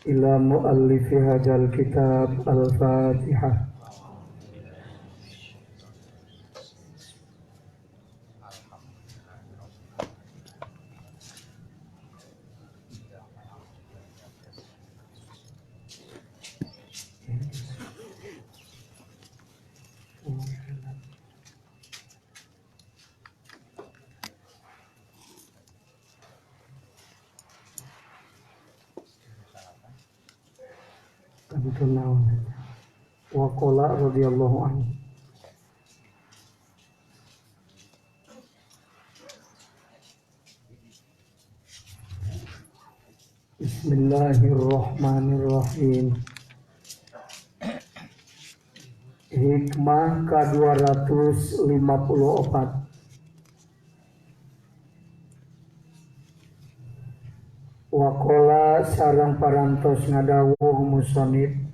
Ila muallifi hadzal kitab. Al-Fatihah. Wa qala radhiyallahu anhu. Bismillahirrahmanirrahim. Hikmah ke-254. Waqala sareng parantos ngadawuh musonib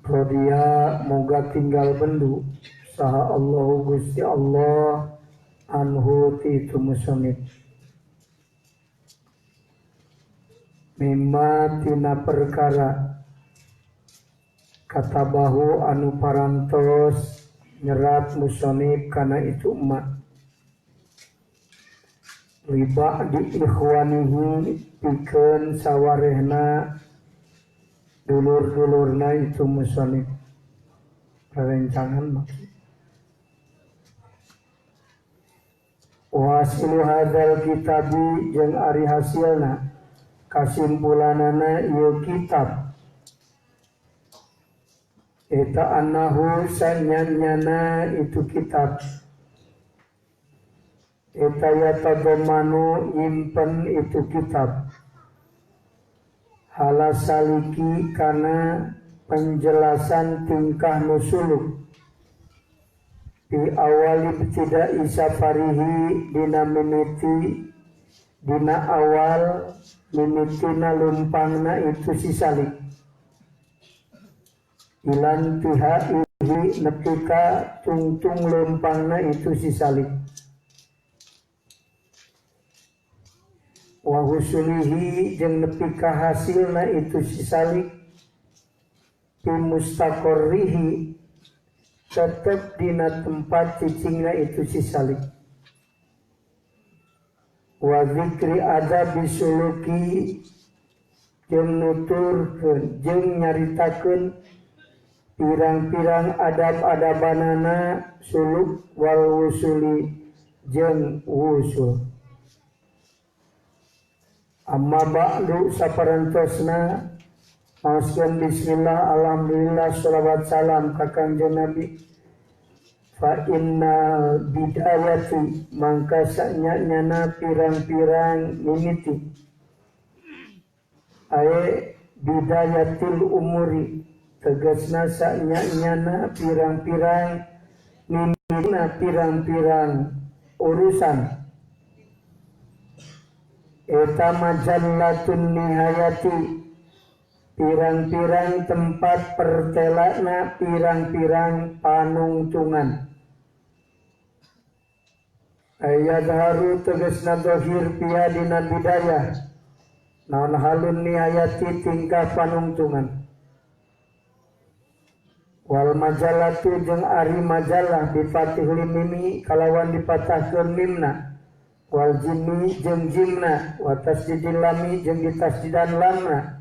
rodiya moga tinggal bendu saha Allahu Gusti Allah anhu ti itu musonib mimma tina perkara katabahu anu parantos nyerat musonib kana itu emak liba di ikhwanihi pikeun sawarehna dulur-dulurna itu musonib rerencangan maksud wasilu hadzal kitabi jeung ari hasilna kasimpulanana ieu kitab eta annahu sanyanyana itu kitab eta yatadomanu nyimpen itu kitab halasaliki kana penjelasan tingkah nusuluk di awali tidak isafarihi dina mimiti dina awal mimitina lumpangna itu sisalik ilan tihaihi nepika tungtung lumpangna itu sisalik wa husulihi jeung nepi ka hasilna itu sisalik bi mustaqarrihi tetep dina tempat cicingna itu sisalik wa zikri adabi suluki jeung nuturkeun jeung nyaritakeun pirang-pirang adab-adabanana suluk wal wusuli jeung wusul. Amma ba'du saparantosna maoskeun bismillah alhamdulillah sholawat salam ka Kangjeng Nabi fa inna bidayati mangka sanyana pirang-pirang mimiti ae bidayatil umuri tegasna sanyana pirang-pirang mimitina pirang-pirang urusan eta majallatun nihayati pirang-pirang tempat pertelakna pirang-pirang panungtungan ayadharu tegasna dohir pia dina bidayah naon halun nihayati tingkah panungtungan wal majalatu jeung ari majalah bifatihil mimi kalawan dipatahkeun mimna wal jimmi jeung jimna wa tasdidil lami jeung ditasdidan lamna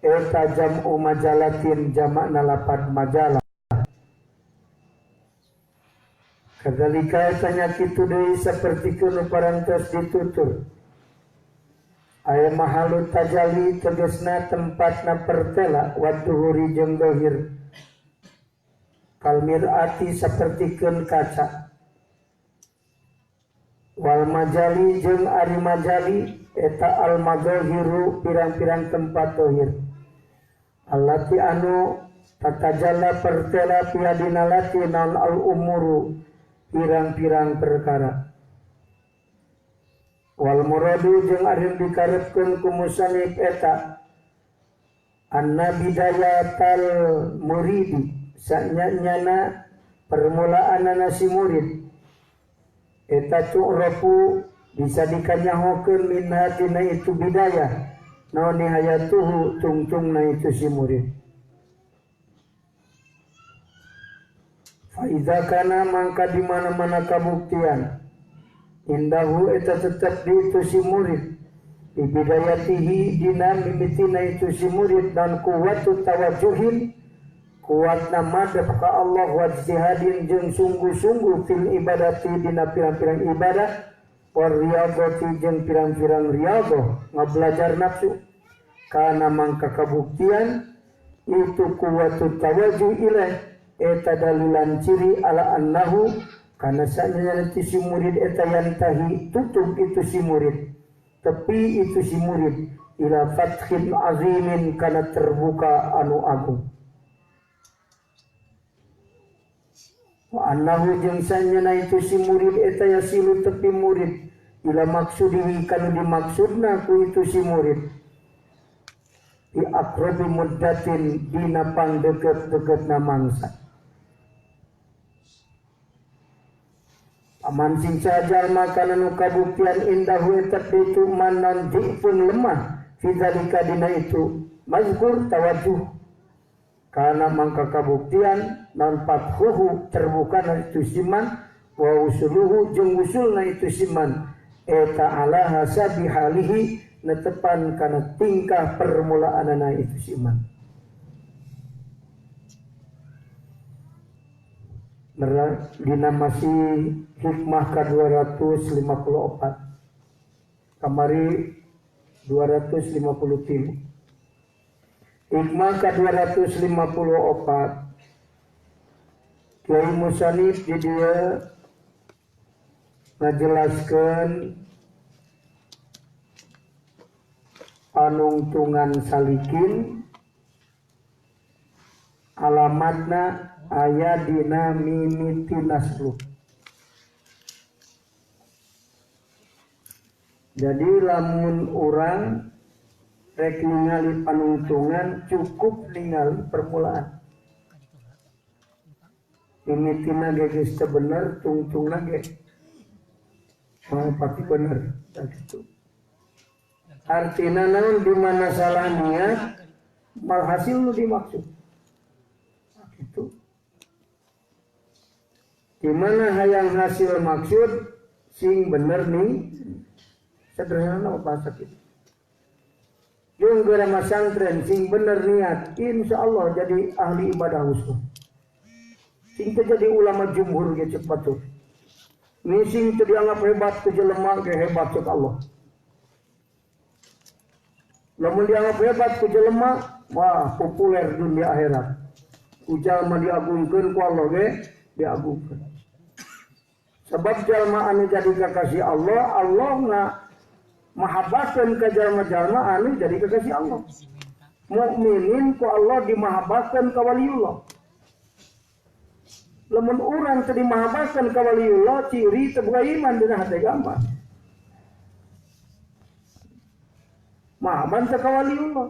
eta jam'u majalatin jamakna lapat majalah kadzalika eta kitu deui sapertikeun nu parantos ditutur aya mahalut tajali tegasna tempatna pertela wa duhuri jeung dohir kal mir'ati sapertikeun kaca wal majali jeung ari majali eta al madzahiru pirang-pirang tempat dohir allati anu tatajalla pertela piadina lati naon al umuru pirang-pirang perkara wal muradu jeung ari dikarepkeun ku musannif eta anna bidayatal muridi sanyanyana permulaanana si murid eta tu'rafu Bisa dikanyahokeun min hatina itu bidayah naon nihayatuhu tungtungna itu si murid. Fa iza kana mangka di mana-mana kabuktian indahu eta tetep di itu si murid di bidayatihi dina mimitina itu si murid dan kuwatu tawajuhin kuatna madep ka Allah wa ijtihadin jeung sungguh-sungguh fil ibadati dina pirang-pirang ibadah war riyadhati jeung pirang-pirang riyadhah ngabelajar nafsu kana mangka kabuktian itu kuwatu tawajuh ilaih eta dalilan ciri ala annahu kana sanyana si murid eta yantahi tutup itu si murid tepi itu si murid ila fathin azimin kana terbuka anu agung. Wa annahu jeung sanyana itu si murid eta yasilu tepi murid ila maksudihi kanu dimaksudna ku itu si murid di aqrabi muddatin dina pangdeukeut-deukeutna mangsa. Aman sing sajalma kana nu kabuktian indahu eta itu manan pun lemah fi zalika dina itu mazkur tawajuh kana mangka kabuktian non fathuhu terbuka na itu siman wa usuluhu jeung usulna itu siman eta ala hasabi halihi netepan kana tingkah permulaanana itu siman. Dina masih hikmah ka 254 kamari 253 hikmah ka 254 Kiai Musanif di dieu ngajelaskeun panungtungan salikin alamatna aya dina mimiti naslu. Jadi lamun urang rek ningali panungtungan cukup ningali permulaan. Mimitina ge geus teu bener, tungtungna ge moal pati bener gitu. Artina naon di mana salah niat, mal hasil nu dimaksud. Gitu. Di mana hayang hasil maksud sing bener nih sederhana bahasa kita. Jeung geura masantren sing bener niat, insyaallah jadi ahli ibadah usul. Sing teu jadi ulama jumhur ge ceuk batur. Ni sing teu dianggap hebat ku jelema ge hebat ceuk Allah. Lamun dianggap hebat ku jelema, wah populer dunia akhirat. Ku jalma diagungkeun ku Allah ge diagungkeun. Sebab jalma anu jadi kekasih Allah, Allah nga mahabbakeun ka jalma-jalma anu jadi kekasih Allah. Mukminin ku Allah dimahabbakeun ka waliullah. Lamun urang teu dimahabbakeun ka waliullah, ciri teu boga iman dina hate gampang. Mahabban teu ka waliullah.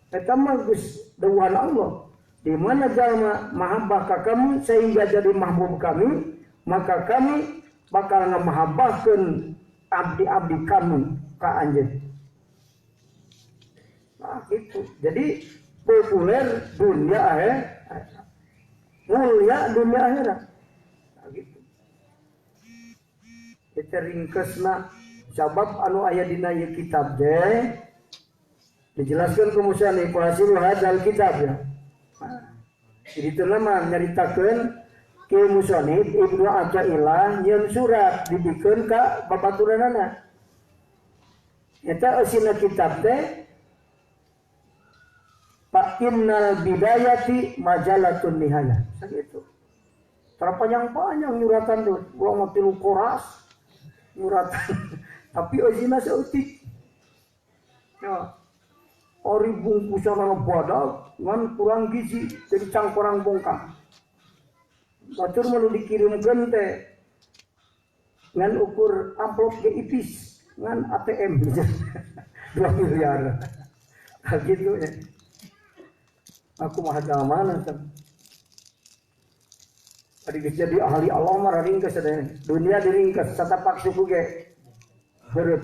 Eta mah geus dawuhan Allah. Di mana jalma mahabbah ka kamu sehingga jadi mahbub kami, maka kami bakal ngamahabbahkeun abdi-abdi kami ka anjeun. Nah, gitu. Jadi populer dunia akhirat, mulia dunia akhirat. Nah, gitu. Kita ringkesna sabab anu aya dina ieu kitab teh dijelaskeun ku musannif hasil hadzal kitab ya. Jadi itu nama nyaritakeun Ki Musonib Ibnu Athaillah nyeun surat dibikeun ka babaturanana. Eta eusina kitab teh Fa innal bidayati majalatun nihayah. Sakitu. Terpanjang-panjang nyuratan tuh, urang mah tilu koras nyuratan. Tapi eusina saeutik. Ya. Ori bungkusan badag ngan kurang gizi jadi cangkorang bongkang. Batur mah nu dikirimkeun teh ngan ukur amplop ge ipis ngan ATM 2 miliar. Nah, gitu ya. Aku mah mana tadi geus jadi ahli Allah mah ringkes sadaya. Dunia diringkes satapak suku ge. Heureut.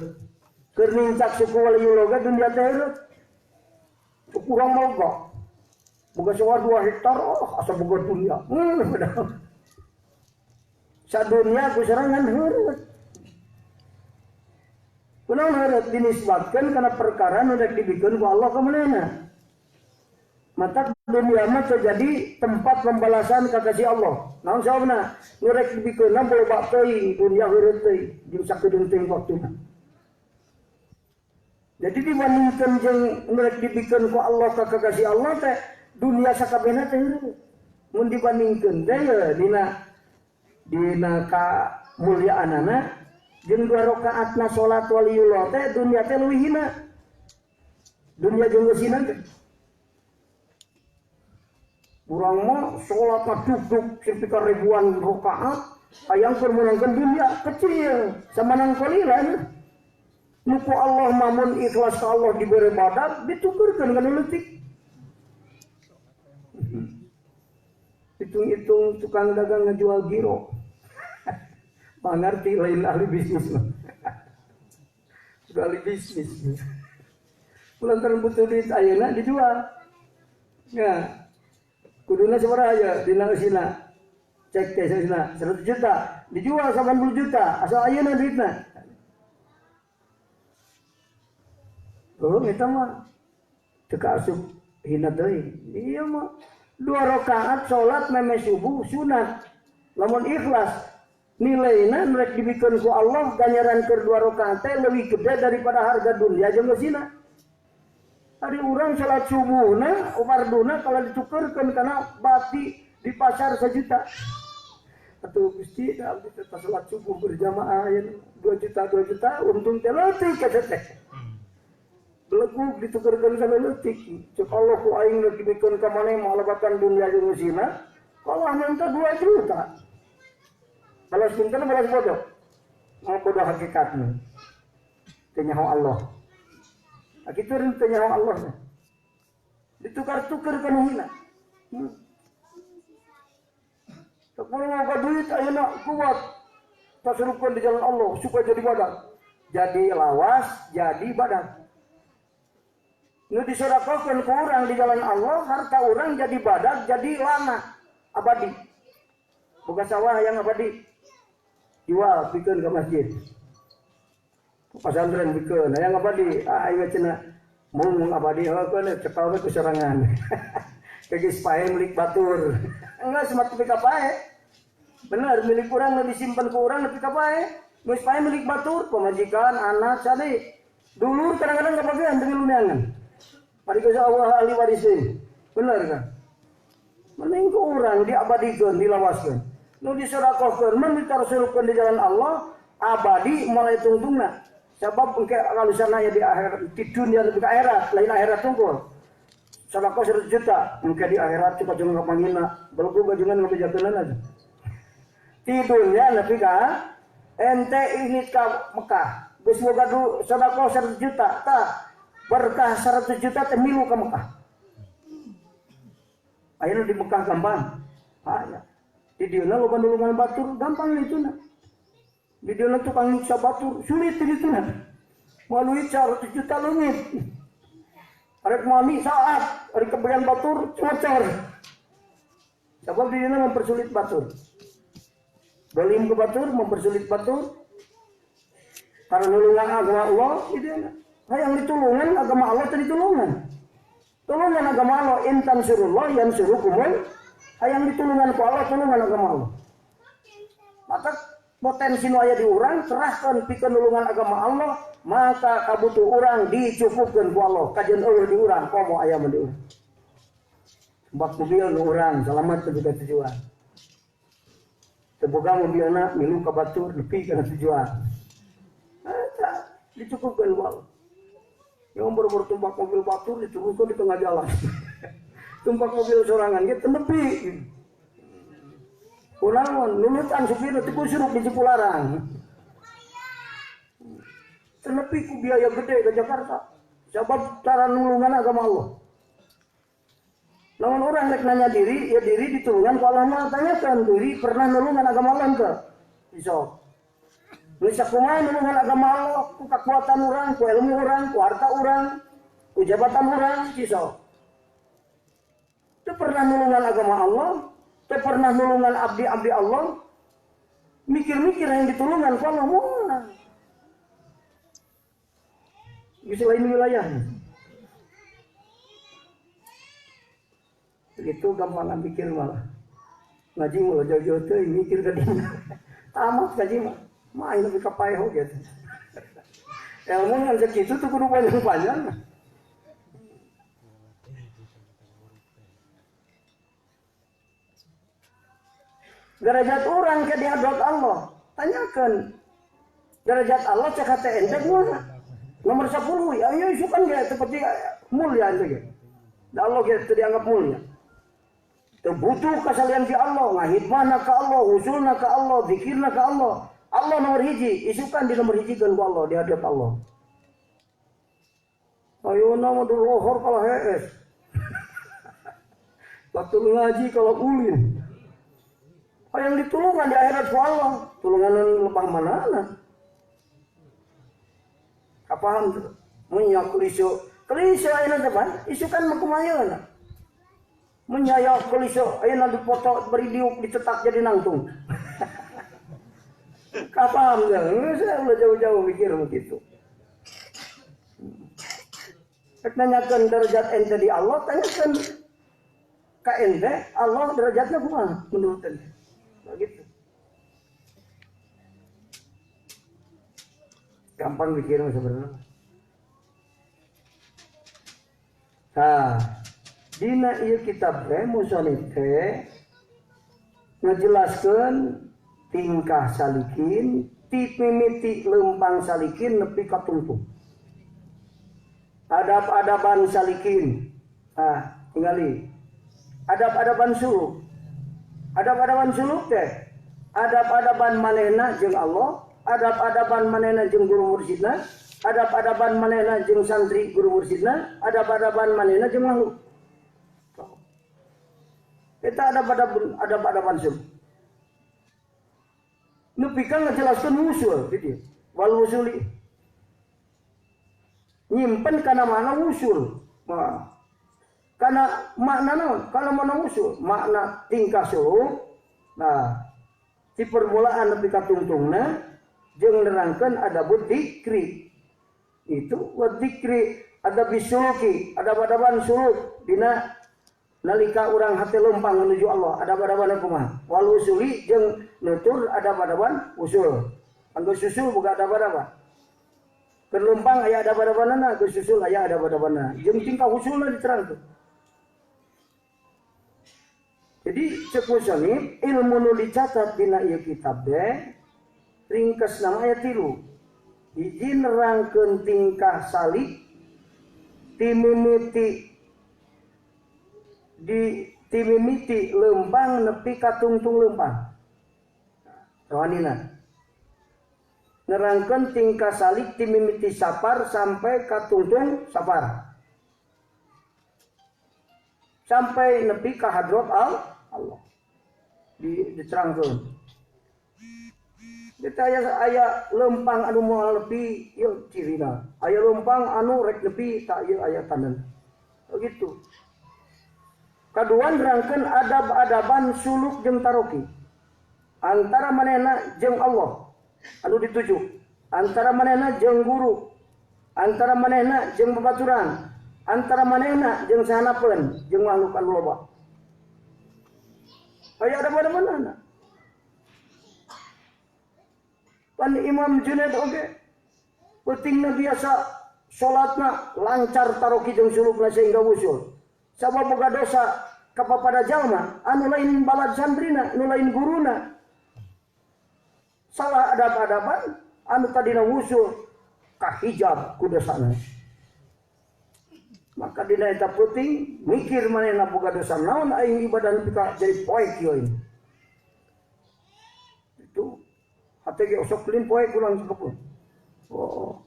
Keur nincak suku waliyullah ge dunia teh heureut. Kurang moga. Boga sawah 2 hektar, oh asa boga dunia. Sadunia ku serangan heureut. Kunaon heureut dinisbatkeun kana perkara nu rek dibikeun ku Allah ka manehna. Mata dunia mah terjadi tempat pembalasan kakasih Allah. Naon sababna? Nu rek dibikeunna loba teuing dunia heureut teuing jeung sakedeung teuing waktuna. Jadi dibandingkeun jeung nu rek dibikeun ku Allah ka kakasih Allah teh dunia sakabehna teh heureut. Mun dibandingkeun teh ye dina kamulyaanana jeung 2 rakaatna salat waliyullah teh dunia teh leuwih hina. Dunia jeung geusina teh. Urang mah salat duk-duk sampai ribuan rakaat hayang keur meunangkeun dunia kecil samanang qalilan. Nu ku Allah mamun ikhlas ka Allah dibere badak ditukerkeun kana leutik. Hitung-hitung tukang dagang ngejual giro. Mangarti lain ahli bisnis mah. Udah ahli bisnis. Lantaran butuh duit ayeuna dijual. Ya. Kuduna sabaraha aya dina eusina? Cek teh eusina 100 juta, dijual 80 juta, asal ayeuna duitna. Oh, eta mah teu kaasup hina deui. Ieu mah 2 rakaat salat meme subuh sunat. Lamun ikhlas nilaina nu rek dibikeun ku Allah ganjaran keur 2 rakaat teh leuwih gede daripada harga dunia jeung eusina. Ari urang salat subuhna farduna kalau ditukerkeun kana bati di pasar 1 juta. Atuh Gusti da abdi teh salat subuh berjamaah aya 2 juta 2 juta untung teh leutik eta teh. Belegug ditukerkeun kana leutik. Cek Allah ku aing rek dibikeun ka maneh mah lebatan dunia jeung eusina, kalah minta 2 juta. Balas pinter balas bodoh. Mau bodoh hakikatna. Teu nyaho Allah. Kitu teu nyaho Allah. Ditukar-tuker kana hina. Tak perlu boga duit ayeuna kuat. Tasarufkeun di jalan Allah supaya jadi badak. Jadi lawas, jadi badak. Nu disedekahkeun ku urang di jalan Allah, harta urang jadi badak, jadi lama, abadi. Boga sawah yang abadi. Jual pikeun ka masjid. Pesantren pikeun, hayang abadi, ah ieu cenah mung abadi heukeun cekal we ku sorangan. Geus pae milik batur. Enggak semata nepi ka pae. Bener milik urang nu disimpen ku urang nepi ka pae. Geus pae milik batur, pamajikan, anak, sade. Dulur kadang-kadang kabagian dengan luneangan. Mari geus Allah ahli warisin. Bener kan? Mending ku urang diabadikeun, dilawaskeun. Nu disedekahkeun mun ditarsulkeun di jalan Allah, abadi mulai tungtungna. Sebab engke kalusana ya di akhirat, di dunia lebih ke akhirat, lain akhirat tungkul. Sedekah 100 juta, engke di akhirat cuma jeung kapangina, belegu gajengan ngabejakeun aja. Di dunia lebih ka ente ini ka Mekah. Geus boga sedekah 100 juta, tah berkah 100 juta teh milu ka Mekah. Ayeuna di Mekah gampang. Aya. Di dieu loba nulungan batur gampang dituna. Di dieu tukang nyiksa batur sulit dituna. Moal 100 juta leungit. Arek mani saat, arek kebagian batur cocor. Sebab di dieu mempersulit batur. Dolim ke batur mempersulit batur. Karena nulungan agama Allah di dieu. Hayang ditulungan agama Allah teh ditulungan. Tulungan agama Allah intan surullah yansurukum. Hayang ditulungan ku Allah tulungan agama Allah. Maka potensi nu aya di urang kerahkeun pikeun nulungan agama Allah, maka kabutuh urang dicukupkeun ku Allah. Kajeun eueuh di urang komo aya mah di urang. Bak mobil nu urang salamat teu boga tujuan. Teu boga mobilna milu ka batur nepi kana tujuan. Eta dicukupkeun ku Allah. Yang baru-baru tumpak mobil batur diturunkan di tengah jalan. Tumpak mobil sorangan gitu nepi. Kunaon nulutan supir teu kusuruk di Cipularang. Tenepi ku biaya gede ke Jakarta. Sebab cara nulungan agama Allah. Lamun orang rek nanya diri, ya diri ditulungan ku Allah mah tanyakan diri pernah nulungan agama Allah henteu? Bisa. Geus sakumaha nulungan agama Allah ku kakuatan urang, ku ilmu urang, ku harta urang, ku jabatan urang, ciso. Teu pernah nulungan agama Allah, teu pernah nulungan abdi-abdi Allah. Mikir-mikir yang ditulungan ku Allah moal. Geus lain wilayahnya. Begitu gampang mikir malah. Ngaji malah jauh-jauh teuing mikir ka dinya. Tamat ngaji mah. Main lebih ka paeho gitu. Ilmu ngan sakitu tuh kudu panjang-panjang. Derajat orang ke di hadrat Allah. Tanyakan. Derajat Allah cek hate ente kumaha? Nomor 10 ya ieu isukan ge seperti mulia ente ge. Da Allah ge teu dianggap mulia. Teu butuh kasalian ti Allah, ngahidmahna ka Allah, usulna ka Allah, zikirna ka Allah. Allah nomor hiji, isukan di nomor hiji kan ku Allah di hadrat Allah. Ayeuna mah lohor kalah hees. Waktu ngaji kalau ulin. Yang ditulungan di akhirat ku Allah, tulungan lepah mana? Kapaham tuh? Munya klise, klise ayeuna teh pan, isukan mah kumaha ayeuna? Munya klise ayeuna dipoto beri diuk dicetak jadi nangtung. Kapaham teh? Saya ulah jauh-jauh mikir begitu. Rek nanyakeun derajat ente di Allah, tanyakeun ka ente, Allah derajatnya kumaha menurut ente? Begitu. Gampang mikirnya sebenarnya. Nah, dina ieu kitab teh musonif teh ngejelaskeun tingkah salikin ti mimiti leumpang salikin nepi ka tungtung. Adab-adaban salikin. Ah, tingali. Adab-adaban suluk. Adab-adaban suluk teh, adab-adaban manehna jeung Allah, adab-adaban manehna jeung guru mursyidna, adab-adaban manehna jeung santri guru mursyidna, adab-adaban manehna jeung makhluk. Eta adab-adaban suluk. Nu pika ngajelaskeun wusul di dieu. Wal wusuli. Nyimpen kana mana wusul. Nah. Karena makna naon? Kalau mana usul, makna tingkah suluk. Nah, di permulaan nepi ka tungtungna jeung nerangkeun adabud dzikri. Itu wa dzikri adab suluki, adab-adaban suluk dina nalika urang hate lempang menuju Allah, adab-adaban kumaha? Wal usuli jeung nutur adab-adaban usul. Anggo susul boga adab-adaban. Keur lempang aya adab-adabanana, keur susul aya adab-adabanana. Jeung tingkah usulna diterangkeun. Jadi cek musonif ilmu nu dicatat dina ieu kitab teh ringkes nama aya 3. Hiji nerangkeun tingkah salik timimiti di timimiti leumpang nepi ka tungtung leumpang. Rohanina. Nerangkeun tingkah salik timimiti sapar sampai ka tungtung sapar. Sampai nepi ka hadrat Allah diterangkeun. Kita aya lempang anu moal nepi ieu cirina. Aya lempang anu rek nepi tak ieu aya tandana. Begitu. Kadua nerangkeun adab-adaban suluk jeung taroki. Antara manehna jeung Allah anu dituju, antara manehna jeung guru, antara manehna jeung babaturan, antara manehna jeung sahanapeun jeung makhluk anu loba. Aya ada pada mana? Pan Imam Junaid oge pentingna biasa salatna lancar taroki jeung sulukna sehingga wusul. Sabab boga dosa kapapada jalma anu lain balad santrina, anu lain guruna. Salah adab-adaban anu tadina wusul kahijab ku dosana. Maka dina eta peuting mikir manehna boga dosa naon aing ibadah nepi ka jadi poek ieu ini. Itu hate ge osok lain poek ulang sebab. Oh.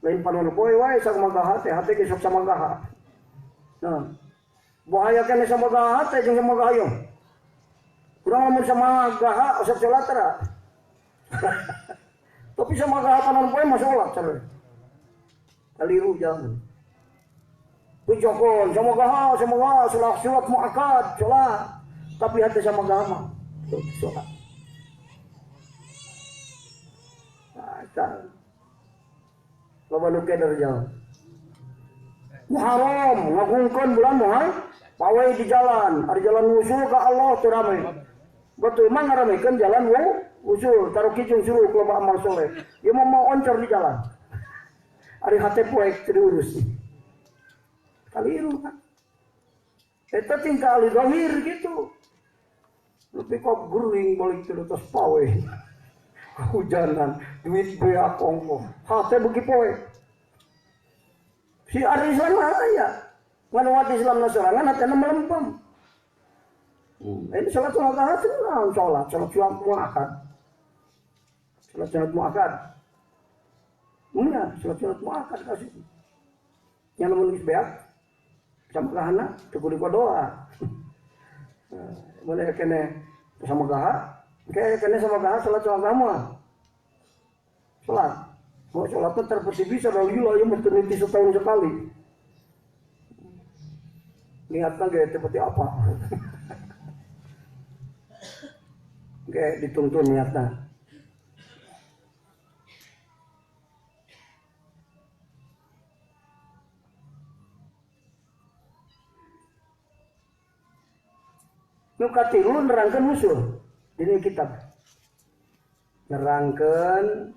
Lain panon poe wae samagaha teh hate ge sok samagaha. Nah, bahaya keneh samagaha teh jeung samagaha ieu. Urang lamun samagaha osok salat tara. Tapi sama kahapanan poe mah salat cenah. Kaliru jangan. Pujokon sama gaha salat sunat muakkad salat. Tapi hati sama gaha mah salat. Nah, loba nu keder jauh. Muharram ngagungkeun bulan Muharram, pawai di jalan, ari jalan usul ka Allah teu rame. Betul mah ngaramekeun jalan usul, taruh kijung suluk loba amal soleh. Ieu mah mau oncor di jalan. Ari hate poek teu diurus. Kaliru kan. Eta tingkah ahli zahir gitu. Lebih kok gering balik teu tos pawe. Kehujanan, duit beak ongkoh. Hate beuki poek. Si ari Islam mah aya. Ngan umat Islam na sorangan hatena melempem. Ini salat sunat hati, salat sunat muakkad. Salat sunat muakkad. Iya, salat sunat muakkad kasih. Yang lamun geus beak sama kahana teu kudu doa. Boleh kene sama gaha, kene sama gaha salat sunat mah. Salat. Mau salat teh terpesi bisa dari gila ya mesti niti setahun sekali. Niatna ge seperti apa? Oke, dituntun niatna. Nu katilu nerangkeun usul dina kitab. Nerangkeun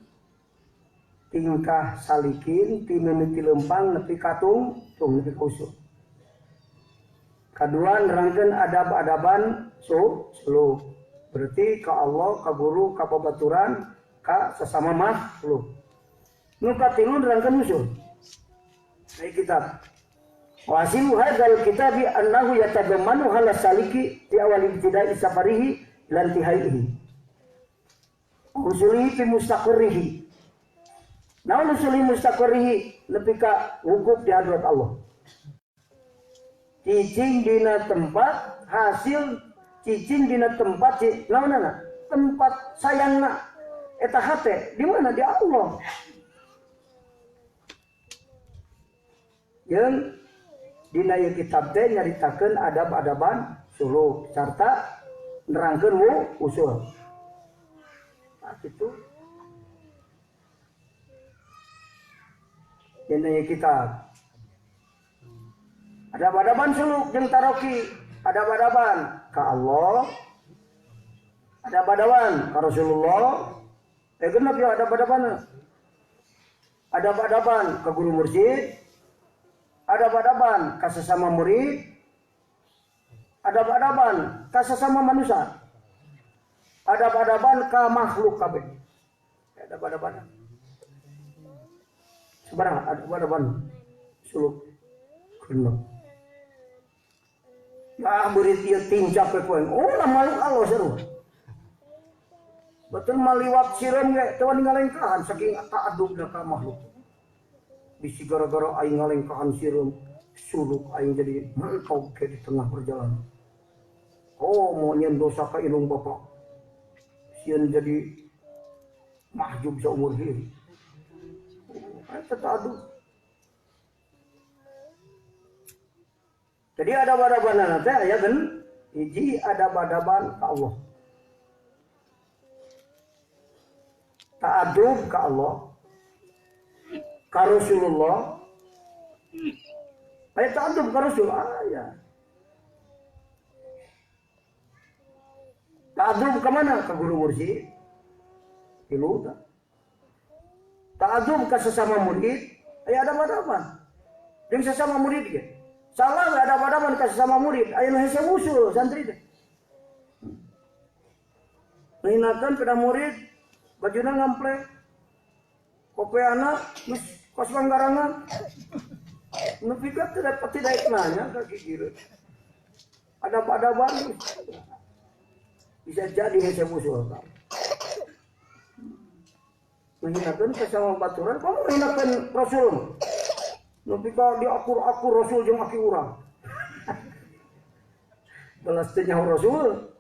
tingkah salikin ti mimiti lempang nepi ka tungtung nepi ka usul. Kadua nerangkeun adab-adaban suluk. Berarti ka Allah, ka guru, ka babaturan, ka sesama makhluk. Nu katilu nerangkeun usul. Dari kitab. Wasilu hadzal kitabi annahu yatadammanu hala saliki fi awal ibtida'i safarihi ila intihaihi. Usulihi fi mustaqirrihi. Naon usuli mustaqirrihi nepi ka wukuf di hadrat Allah. Cicing dina tempat hasil cicing dina tempat naonana tempat sayangna eta hate di mana di Allah. Jeung dina ieu kitab teh nyaritakeun adab-adaban suluk sarta nerangkeun usul. Nah, kitu. Dina ieu kitab adab-adaban suluk jeung taroki, adab-adaban ka Allah, adab-adaban ka Rasulullah, genep ya adab-adaban. Adab-adaban ka guru mursyid, adab-adaban ka sesama murid, adab-adaban ka sesama manusia, adab-adaban ka makhluk kabeh. Adab-adaban. Sebarang adab-adaban suluk genep. Ya murid ieu tincap we poe. Oh, lah makhluk Allah seru. Betul maliwat sireum ge teu ngalengkahan saking ta'adubna ka makhluk. Bisi gara-gara aing ngalengkahan sireum, suluk aing jadi mantau ke di tengah perjalanan. Oh, mau nyen dosa ka ilung bapak. Sieun jadi mahjub saumur hidup. Oh, eta ta'adub. Jadi adab-adaban teh aya kan hiji adab-adaban ka Allah. Ta'adub ka Allah, ka Rasulullah. Aya ta'adub ka Rasul aya. Ta'adub ka mana? Ka guru mursyid. Tilu tah. Ta'adub ka sesama murid, aya adab-adaban. Jeung sesama murid ge. Salah nggak ada padaman kasih sama murid, ayo hese usul santri teh. Menghinakan pada murid, bajuna ngamplek, kopeana, geus kos langgarangan. Nepi ka teu dapat tidak nanya kaki kiri. Ada padaban bisa jadi hese usul. Menghinakan ke sama baturan, kamu menghinakan Rasul. Nepi ka diakur-akur Rasul jeung aki urang. Balas teh nyaho Rasul,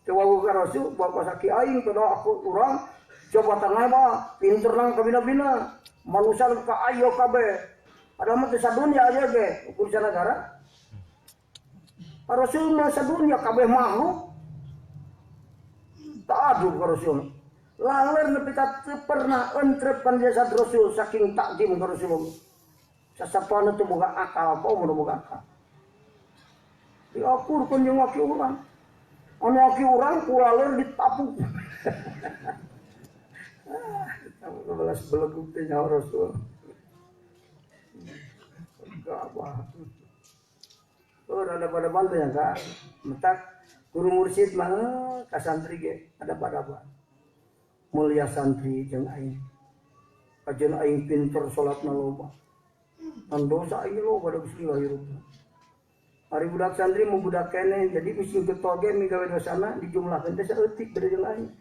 teu wawuh ka Rasul, bapak saki aing teu akur urang, Coba tengah mah pinter nang kabina-bina. Manusia ka ayo kabeh. Padahal mah teu sadunya aya ge ukur negara. Rasul mah sadunya kabeh makhluk. Ta'adub ka Rasul. Laler nepi ka teu pernah entrep kan jasad Rasul saking takdim ka Rasulullah. Sasapana teu boga akal, komo boga akal. Diakurkeun jeung aki urang. Anu aki urang ku laler ditapuk. Ah, belas beleguk teh nyaho Rasul. Gabah. Oh, ada pada bantu ya kak. Mentak guru mursyid mah ka santri ge ada pada apa. Mulia santri jeung aing. Kajen aing pinter salatna loba. Ngan dosa aing loba da Gusti hirup. Ari budak santri mau budak keneh jadi bisi getol ge migawe dosana dijumlahkeun teh saeutik beda jeung aing.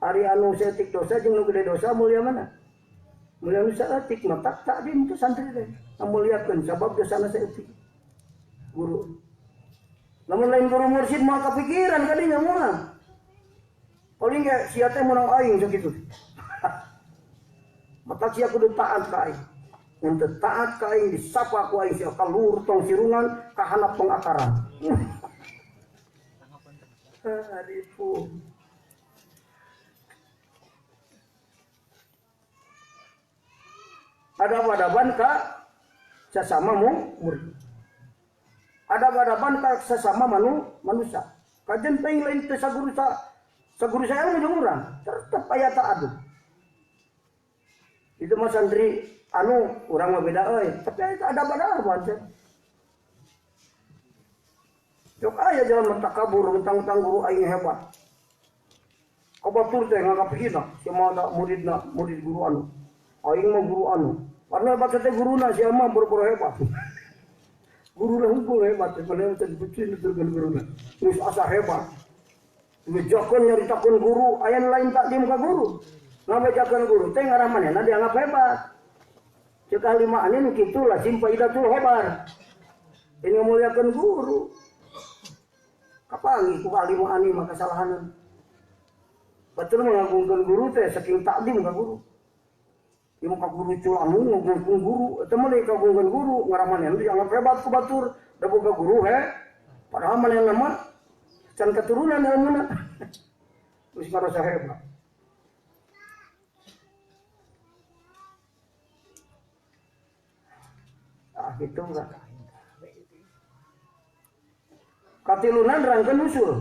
Ari anu saeutik dosa jeung nu gede dosa mulia mana? Mulia nu saeutik mah tak takdim tu santri teh. Ngamuliakeun sabab dosana saeutik. Guru. Lamun lain guru mursyid moal kapikiran kadinya moal. Paling ge sia teh meunang aing sakitu. Matak sia kudu taat ka aing. Mun teu taat ka aing disapa ku aing sia ka luhur tong sirungan ka handap tong akaran. Arifu. Adab-adaban ka sesama murid. Adab-adaban ka sesama manusia. Kajen teuing lain teh saguru saguru saya ilmu jeung urang, tetep aya ta'adub. Itu mah santri anu urang mah beda euy, tapi adab-adaban teh. Jok aya jalan takabur tentang guru aing hebat. Kabatur teh nganggap hina sia mah da muridna, murid guru anu. Aing mah guru anu. Padahal hebat teh guruna sia mah boro-boro hebat. Guruna hukum hebat, padahal teh dipuji nuturkeun guruna. Geus asa hebat. Bejakeun nyaritakeun guru, aya nu lain takdim ka guru. Ngabejakeun guru teh ngarah manehna dianggap hebat. Ceuk ahli ma'ani nu kitu lah simpaidatul khobar. Ini ngamuliakeun guru. Kapanggih ku ahli ma'ani mah kasalahanan. Batur mengagungkeun guru teh saking takdim ka guru. Ieu mah ka guru culangung ngagungkeun guru, eta mah deui kagungkeun guru ngarah manehna dianggap hebat ku batur, da boga guru he. Padahal manehna mah can keturunan ilmuna. Geus ngarasa hebat. Ah gitu enggak. Katilunan rangkeun usul.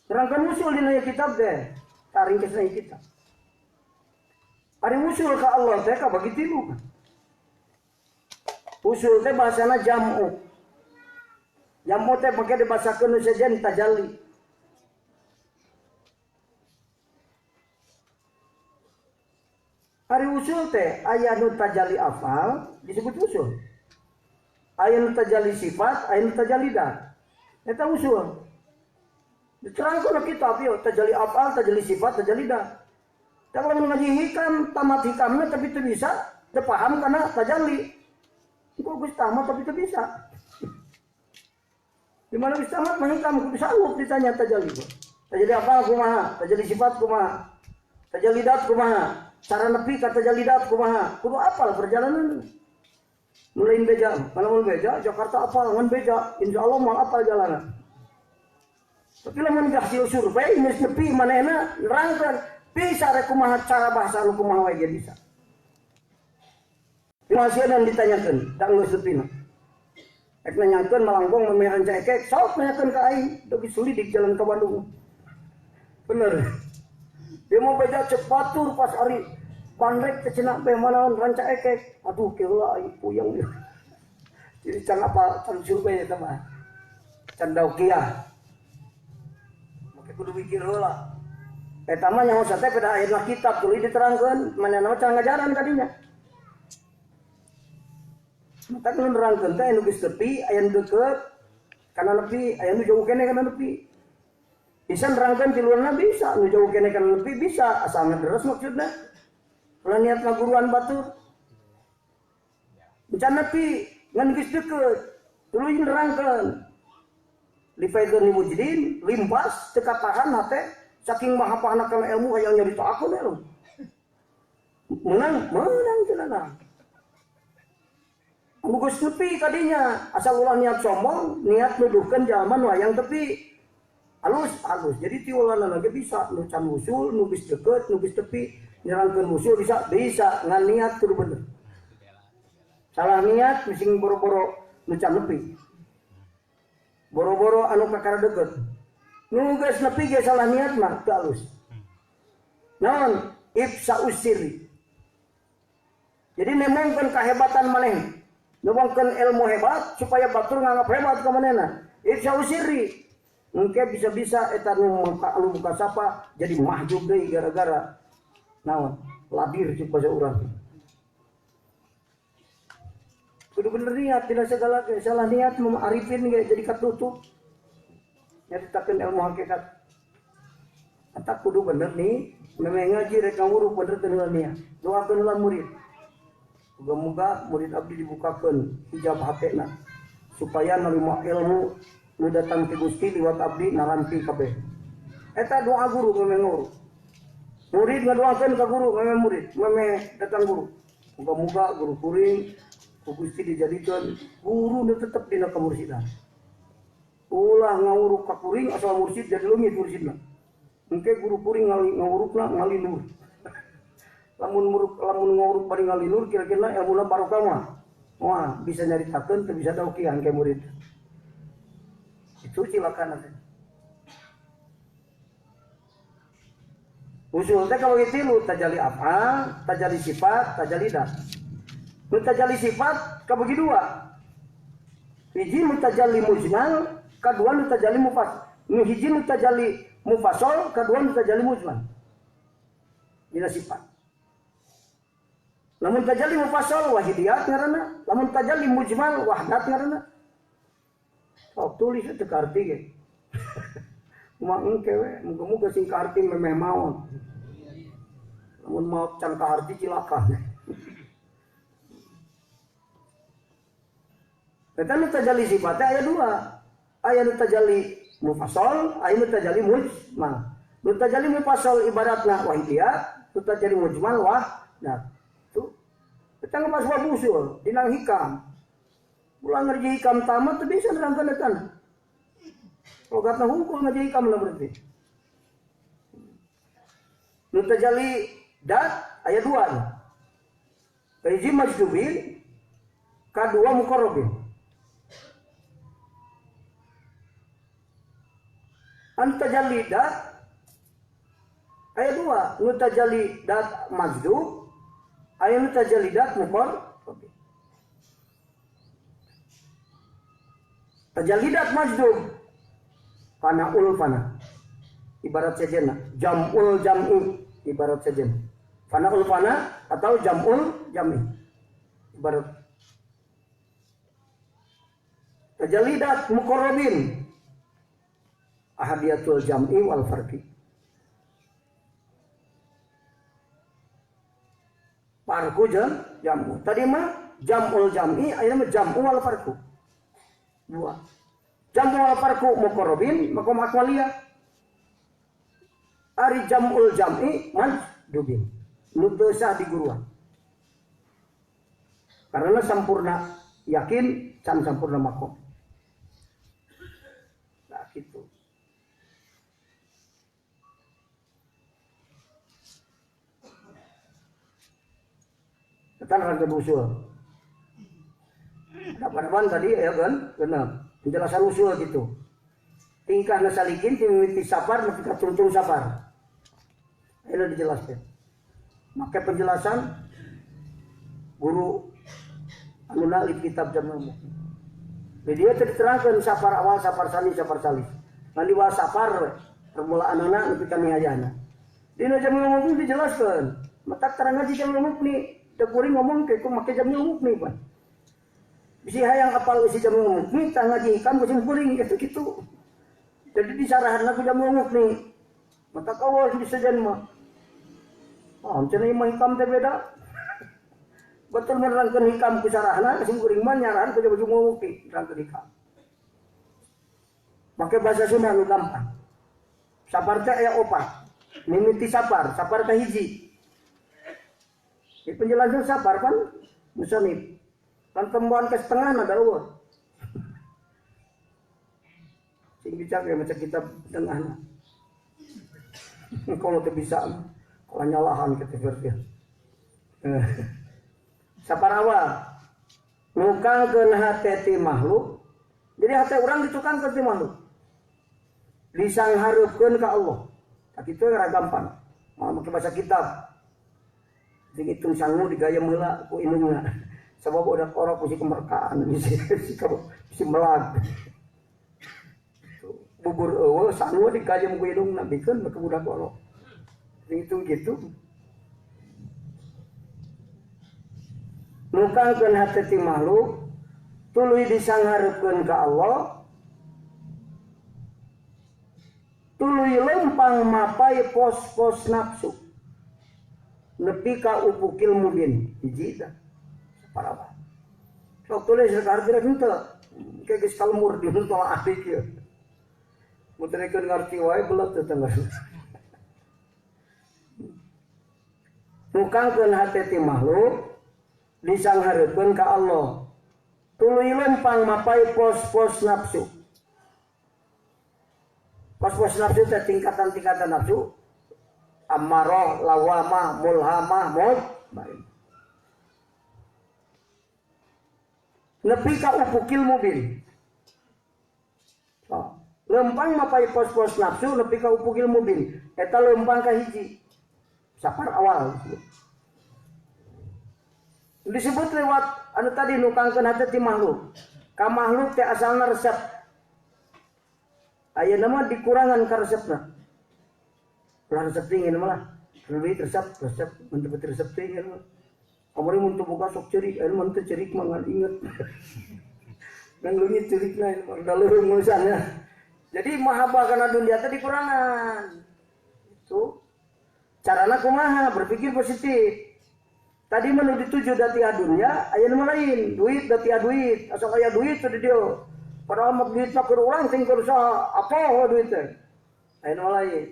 Rangkeun usul dina kitab teh, taringkesna kitab. Ari usul ka Allah teh kabagi tilu. Usul teh bahasana jam'u. Jam'u teh pake dibahasakeun nu sejen tajalli. Ari usul teh aya nu tajalli afal disebut usul. Aya nu tajalli sifat, aya nu tajalli dat. Eta usul. Diterangkeun kitab ieu tajalli afal, tajalli sifat, tajalli dat. Kalau ngaji hikam, tamat hikamnya tapi teu bisa, teu paham karena tajalli. Engko geus tamat tapi teu bisa. Di mana geus tamat mah hikam kudu sanggup ditanya tajalli. Tajalli afal kumaha, tajalli sifat kumaha, tajalli dat kumaha. Cara nepi ka tajalli dat kumaha, kudu apal perjalanan. Mulai beja, kalau mun beja Jakarta apal ngan beja, insyaallah moal apal jalanan. Tapi lamun hasil survei geus nepi manehna nerangkeun bisa rek kumaha cara bahasa nu kumaha wae ge bisa. Masih ditanyakeun, da geus nepina. Rek nanyakeun malanggong memehan cekek, sok nanyakeun ka aing, teu sulit di jalan ka Bandung. Bener. Dia mau beja cek batur pas ari bandrek teh cenah beh manaon ranca ekek. Aduh keula aing puyeng. Jadi can apa can survei eta mah. Can daukiah. Make kudu mikir heula. Eta mah nyaho sate pada akhirna kitab tuluy diterangkeun manehna mah can ngajaran kadinya. Mata nu nerangkeun teh anu geus tepi aya nu deukeut kana nepi, aya nu jauh keneh kana nepi. Bisa nerangkeun tiluanna bisa, nu jauh keneh kana nepi bisa, asal ngederes maksudna. Ulah niat ngaguruan batur. Can nepi ngan geus deukeut, tuluy nerangkeun. Lifaidun mujdin, limpas teu katahan hate Saking mahapahna kana ilmu hayang nyaritakeun ilmu. Menang, menang cenah. Anu geus nepi kadinya, asal ulah niat sombong, niat nuduhkeun jalma nu hayang tepi. Halus, halus. Jadi tiulanana ge bisa nu can wusul, nu geus deukeut, nu geus tepi, nyerangkeun wusul bisa, bisa ngan niat kudu bener. Salah niat bising boro-boro nu can nepi. Boro-boro anu kakara deukeut. Nu geus nepi ge salah niat mah teu alus. Naon? Ifsa usiri. Jadi nemongkeun kahebatan maneh. Nemongkeun ilmu hebat supaya batur nganggap hebat ka manehna. Ifsa usiri. Engke bisa-bisa eta nu muka sapa jadi mahjub deui gara-gara naon? Ladir cuk basa urang. Kudu bener niat tidak segala ge salah niat arifin ge jadi katutup. Nyaritakeun ilmu hakikat. Eta kudu bener nih, memang ngaji rek ngawuruh bener teu niat. Doakeun heula murid. Muga-muga murid abdi dibukakeun hijab hatena supaya narima ilmu nu datang ti Gusti liwat abdi narampi kabeh. Eta doa guru memang ngurus. Murid ngadoakeun ka guru memang murid, memang datang guru. Muga-muga guru kuring ku Gusti dijadikeun guru nu tetep dina kamursidan. Ulah ngawuruk ka kuring asal mursid jadi leungit mursidna. Engke guru kuring ngawurukna ngalinur. Lamun muruk lamun ngawuruk bari ngalinur kira-kira ilmuna barokah mah. Wah, bisa nyaritakeun teu bisa daukian ke murid. Itu silakan nanti. Usul teh kalau gitu tajali af'al, tajali sifat, tajali dat. Nu tajali sifat kabagi dua. Hiji nu tajali mujmal, kadua nu tajali mufas. Nu hiji nu tajali mufassal, kadua nu tajali mujmal. Dina sifat. Lamun tajali mufassal wahidiyat ngaranna, lamun tajali mujmal wahdat ngaranna. Oh, tulis itu karti ge. Kumaha engke we, muga-muga sing kaarti memeh maot. Lamun maot can kaarti cilaka. Eta nu tajali sifatnya aya dua. Aya nu tajali mufassal, aya nu tajali mujmal. Nu tajali mufassal ibaratna wahidiyat, nu tajali mujmal wahdat. Tuh. Eta ngebahas bab usul dina hikam. Ulah ngerji hikam tamat teu bisa nerangkeun eta. Logatna hungkul ngaji hikam lah berarti. Nu tajali dat aya dua. Kahiji majdubin, kadua muqarrabin. Anu tajalli dat aya dua, nu tajalli dat majdub, aya nu tajalli dat muqarrabin. Tajallidat majdub fana ul fana ibarat sejena jamul jam'i ibarat sejena fana ul fana atau jamul jam'i ibarat tajallidat muqarrabin ahadiyatul jam'i wal farqi farqu jam jam'u tadi mah jamul jam'i ayeuna mah jam'u wal farqu dua. Jam'ul wal farqu muqarrabin maqam akwaliyah. Ari jam'ul jam'i majdubin. Nu teu sah di guruan. Karena sampurna yakin can sampurna maqam. Nah gitu. Eta rangkeun usul. Dapat tadi ya kan, benar. Penjelasan usul gitu. Tingkah nasalikin timimiti safar nepi ka tungtung safar. Ini dijelaskan. Maka penjelasan guru anu nalif kitab Jamil Mughni. Jadi dia diterangkan safar awal, safar sani, safar salis. Nanti bahas safar permulaanana nepi ka nihayana. Dina Jamil Mughni dijelaskan. Mata terang ngaji Jamil Mughni, teu kuring ngomong ke ku make Jamil Mughni pan. Bisi hayang apal isi Jamil Mughni tah ngaji hikam kucing kuring gitu gitu. Jadi disarahan ku Jamil Mughni. Mata kawal di sejen mah. Oh, cenah mah hikam teh beda. Betul menerangkan hikam ku sarahna kucing kuring mah nyarahan ku Jamil Mughni nerangkeun hikam. Make bahasa Sunda nu gampang. Sapar teh aya opat. Mimiti sapar, sapar kahiji. Di penjelasan sapar kan musonib. Kan temuan ke setengah ada eueuh. Sing bicara ya maca kitab tengahna. Kalau teu bisa kalau nyalahan kita berarti. Sapar awal nukangkeun hate ti makhluk. Jadi hate urang ditukangkeun ti makhluk. Disanghareupeun ka Allah. Tak kitu era gampang. Mau make baca kitab. Jeung hitung sangu digayem heula ku indungna. Sabab udah korok ku si kemerkaan, si melag. Bubur eueuh sangu digayem ku indungna bikeun ke budak orok. Jeung hitung kitu. Nukangkeun hate ti makhluk tuluy disanghareupeun ka Allah. Tuluy lempang mapai pos-pos nafsu nepi ka upukil mubin hiji tah saparawa sok tulis rek arti rek henteu ke geus kalemur di tolak adik ieu mun teu ngarti wae belet teh tengah nukangkeun hate ti makhluk disanghareupeun ka Allah tuluy lempang mapai pos-pos nafsu. Pos-pos nafsu teh tingkatan-tingkatan nafsu ammaroh, lawamah, mulhamah, mutmain. Nepi ka upukil mubin. So, lempang mapai pos-pos nafsu nepi ka upukil mubin. Eta lempang ka hiji. Sapar awal disebut. Disebut lewat anu tadi nukangkeun hate ti makhluk. Ka makhluk teh asalna resep. Ayeuna mah dikurangan ka resepna. Ulah resep tingin malah. Duit resep, resep, mun teu resep tingin mah. Kamari mun teu boga sok ceurik, ayeuna mun teu ceurik mah ngan inget. Ngan leungit ceurikna da leuweung urusanna. Jadi mahabbah kana dunia teh dikurangan. Itu carana kumaha berpikir positif. Tadi mah nu dituju dati dunia, ayeuna mah lain, duit dati duit, asal aya duit teh di dieu. Padahal mah duit mah keur urang ting keur saha apa duit teh. Ayeuna mah lain.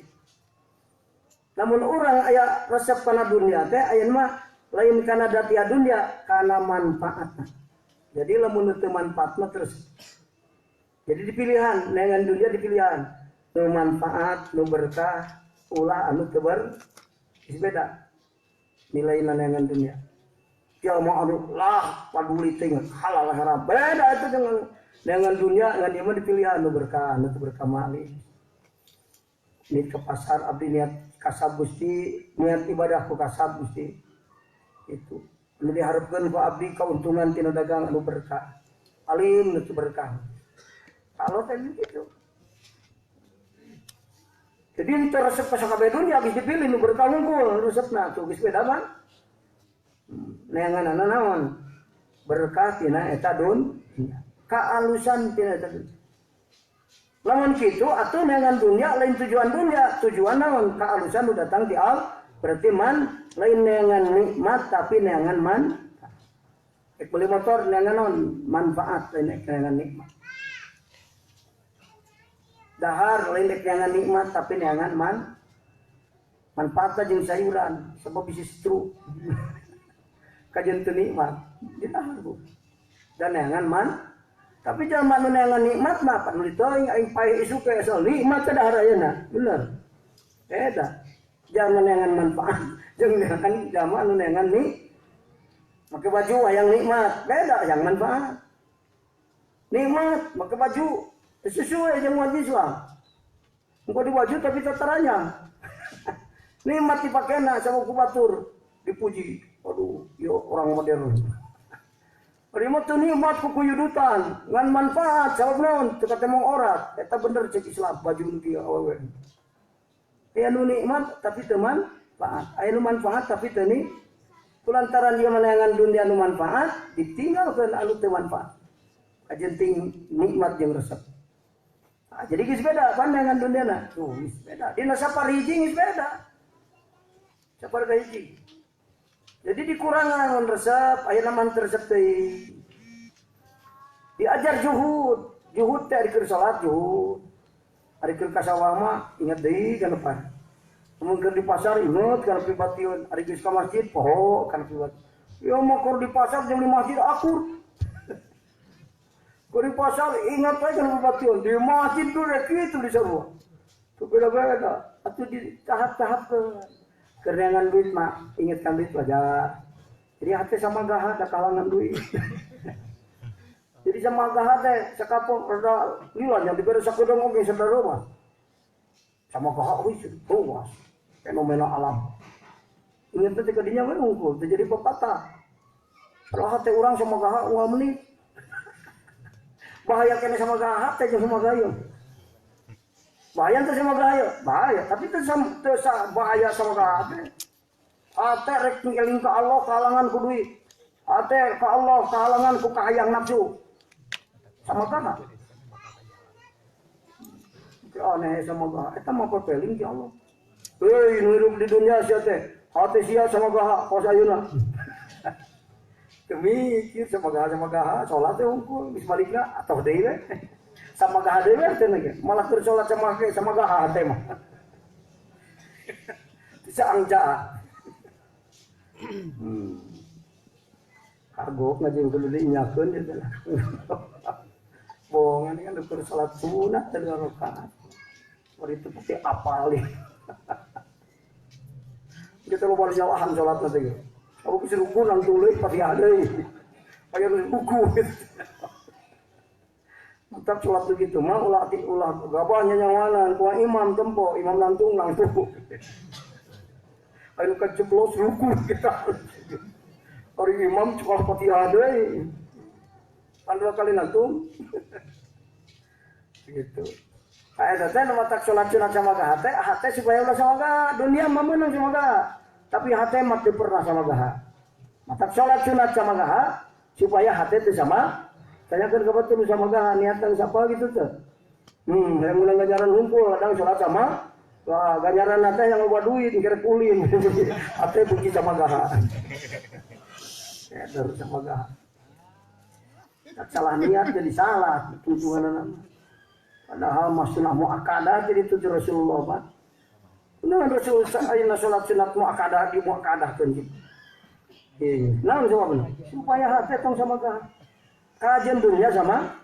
Namun urang aya resep kana dunia teh ayeuna mah lain kana dati dunia, kana manfaatna. Jadi lamun teu manfaatna terus. Jadi dipilihan, neangan dunia dipilihan. Nu manfaat, nu berkah, ulah anu teu ber geus beda. Nilai neangan dunia. Ya mau anu lah paduli teh halal haram. Beda itu dengan dunia ngan ieu mah dipilihan nu berkah, nu teu berkah mah. Niat ke pasar abdi niat kasab Gusti, niat ibadah ku kasab Gusti. Itu. Anu diharapkeun ku abdi kauntungan tina dagang anu berkah. Alim nu teu berkah. Kalau teh gitu. Jadi teu resep ka sakabeh dunia geus dipilih nu berkah unggul resepna tuh geus beda mah. Neanganana naon? Berkah tina eta dunia. Kaalusan tina eta dunia. Lamun kitu atuh neangan dunia lain tujuan dunia, tujuan naon? Kaalusan nu datang ti Allah. Berarti man lain neangan nikmat tapi neangan man. Ek beli motor neangan naon? Manfaat lain neangan nikmat. Dahar lain neangan nikmat tapi neangan man. Manfaatna jeung sayuran sebab bisi stroke. Kajen teu nikmat didahar bu. Dan neangan man. Tapi jalma nu neangan nikmat mah pan teuing aing paeh isuk ke asal nikmat teh dahar ayeuna. Bener. Eta jalma neangan manfaat jeung neangan jalma nu neangan nik. Make baju hayang nikmat, beda yang manfaat. Nikmat make baju sesuai jeung wajib Islam. Engko di baju tapi tataranya. Nikmat dipakena sama ku batur dipuji. Aduh, yo orang modern. Ari mah teu nikmat ku kuyudutan, ngan manfaat sabab naon teu katemong orat. Eta bener cek Islam baju nu kieu awewe. Aya nu nikmat tapi teu manfaat. Aya nu manfaat tapi teu ni. Kulantaran dia meneangan dunia nu manfaat, ditinggalkeun anu teu manfaat. Kajenting nikmat jeung resep. Nah, jadi geus beda pandangan duniana. Tuh geus beda. Dina sapar hiji geus beda. Sapar hiji. Jadi dikurangan mun resep, ayeuna mah teu resep teuing. Diajar juhud, juhud teh ari keur salat juhud. Ari keur ka sawah mah inget deui kana depan. Mun keur di pasar inget kana pibation, ari geus ka masjid poho kana pibation. Ya mah keur di pasar jeung di masjid akur. Keur di pasar ingat we kana pibation, di masjid tuh rek kitu di sarua. Tuh beda-beda, atuh di tahap-tahap ke kerengan duit mah ingetkan duit wajar. Jadi hati sama gaha da kalangan duit. Jadi sama gaha teh sakapong rada lila nya dibere sakedeung oge sadar mah. Sama gaha euy luas. Fenomena alam. Ingat teh kadinya we unggul teh jadi pepatah. Kalau hati urang sama gaha ulah meuni. Bahaya kene sama gaha teh jeung sama gaha. Bahaya teh sama gaha, bahaya, tapi teh bahaya sama gaha teh. Hate rek ngeling ka Allah kahalangan ku duit. Hate ka Allah kahalangan ku kahayang nafsu. Sama gaha. Aneh sama gaha. Eta mah pepeling ti Allah. Euy nu hirup di dunia sia teh. Hate sia sama gaha kos ayeuna. Teu mikir sama gaha salat teh hungkul geus balikna atoh deui we. Sama gaha deui we teh ge. Malah keur salat sama ke sama gaha teh mah. Bisa angjaa. Kagok ngajeng kudu diinyakeun ieu teh lah. Bohongan kan ukur salat sunat 3 rakaat. War itu pasti apal ieu. Kita loba jauhan salat teh ge. Aku geus ruku nang tuluy Fatihah deui. Aya buku. Mantap salat begitu mah ulah ulah gabah nyanyawanan kuah imam tempo, imam lantung langtung. Ayo keceplos ruku kita. Ari imam sekolah Fatihah deui. Kan 2 kali nantung. Gitu. Eta teh nu matak salat sunat sama gaha teh, hate supaya ulah sama gaha, dunia mah meunang sama gaha. Tapi hate mah teu pernah sama gaha. Matak salat sunat sama gaha supaya hate teu sama. Tanyakeun ka batur sama gaha niatan siapa gitu teh. Yang ulah ganjaran humpul kadang salat sama. Wah, ganjaran teh yang loba duit kira kulin. Hate benci sama gaha. Keder sama gaha. Tak salah niat jadi salah tujuanna. Padahal mah sunah muakkadah jadi tujuh Rasulullah mah. Nah Rasul ayeuna salat sunat muakkadah di muakkadahkeun. Naon sababna? Supaya hate tong sama gaha. Kajian dunia sama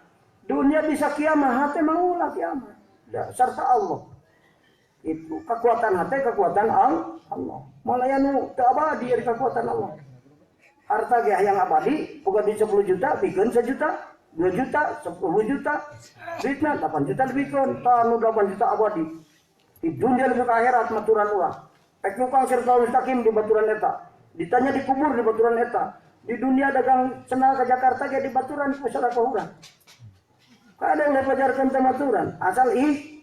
dunia bisa kiamah, hate mah ulah kiamah. Serta Allah. Itu kekuatan hati, kekuatan Allah. Malah nu teu abadi ari kekuatan Allah. Harta ge hayang abadi, boga duit 10 juta, bikeun 1 juta, 2 juta, 10 juta, duitna 8 juta dibikeun, tah nu 8 juta abadi. Di dunia lebih ke akhirat maturan urang. Rek nukang siratal mustaqim di baturan eta. Ditanya di kubur di baturan eta. Di dunia dagang cenah ke Jakarta ge di baturan ku sadaqah urang. Kadang dipajarkeun teh maturan, asal ih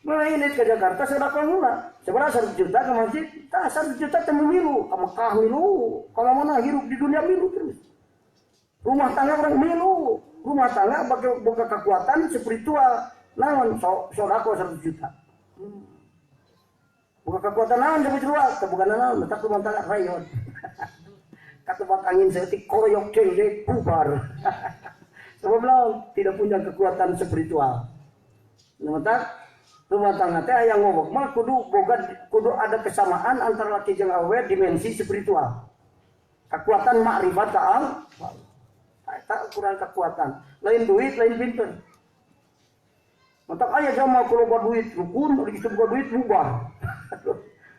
ini ke Jakarta sedekah mula. Sebenarnya 1 juta ke masjid, tah 1 juta temu milu, ke Mekah milu, ke mana hirup di dunia milu terus. Rumah tangga orang milu, rumah tangga boga kekuatan spiritual, naon sedekah 1 juta. Boga kekuatan naon spiritual, teu boga naon, tak rumah tangga rayon. Katebak angin saeutik koyok dengdek bubar. Sebab naon tidak punya kekuatan spiritual. Nah, rumah tangga teh aya ngomong mah kudu boga kudu ada kesamaan antara laki jeung awewe dimensi spiritual. Kekuatan makrifat ka Allah. Eta ukuran kekuatan. Lain duit, lain pinter. Matak aya jama ku loba duit rukun, geus boga duit bubar.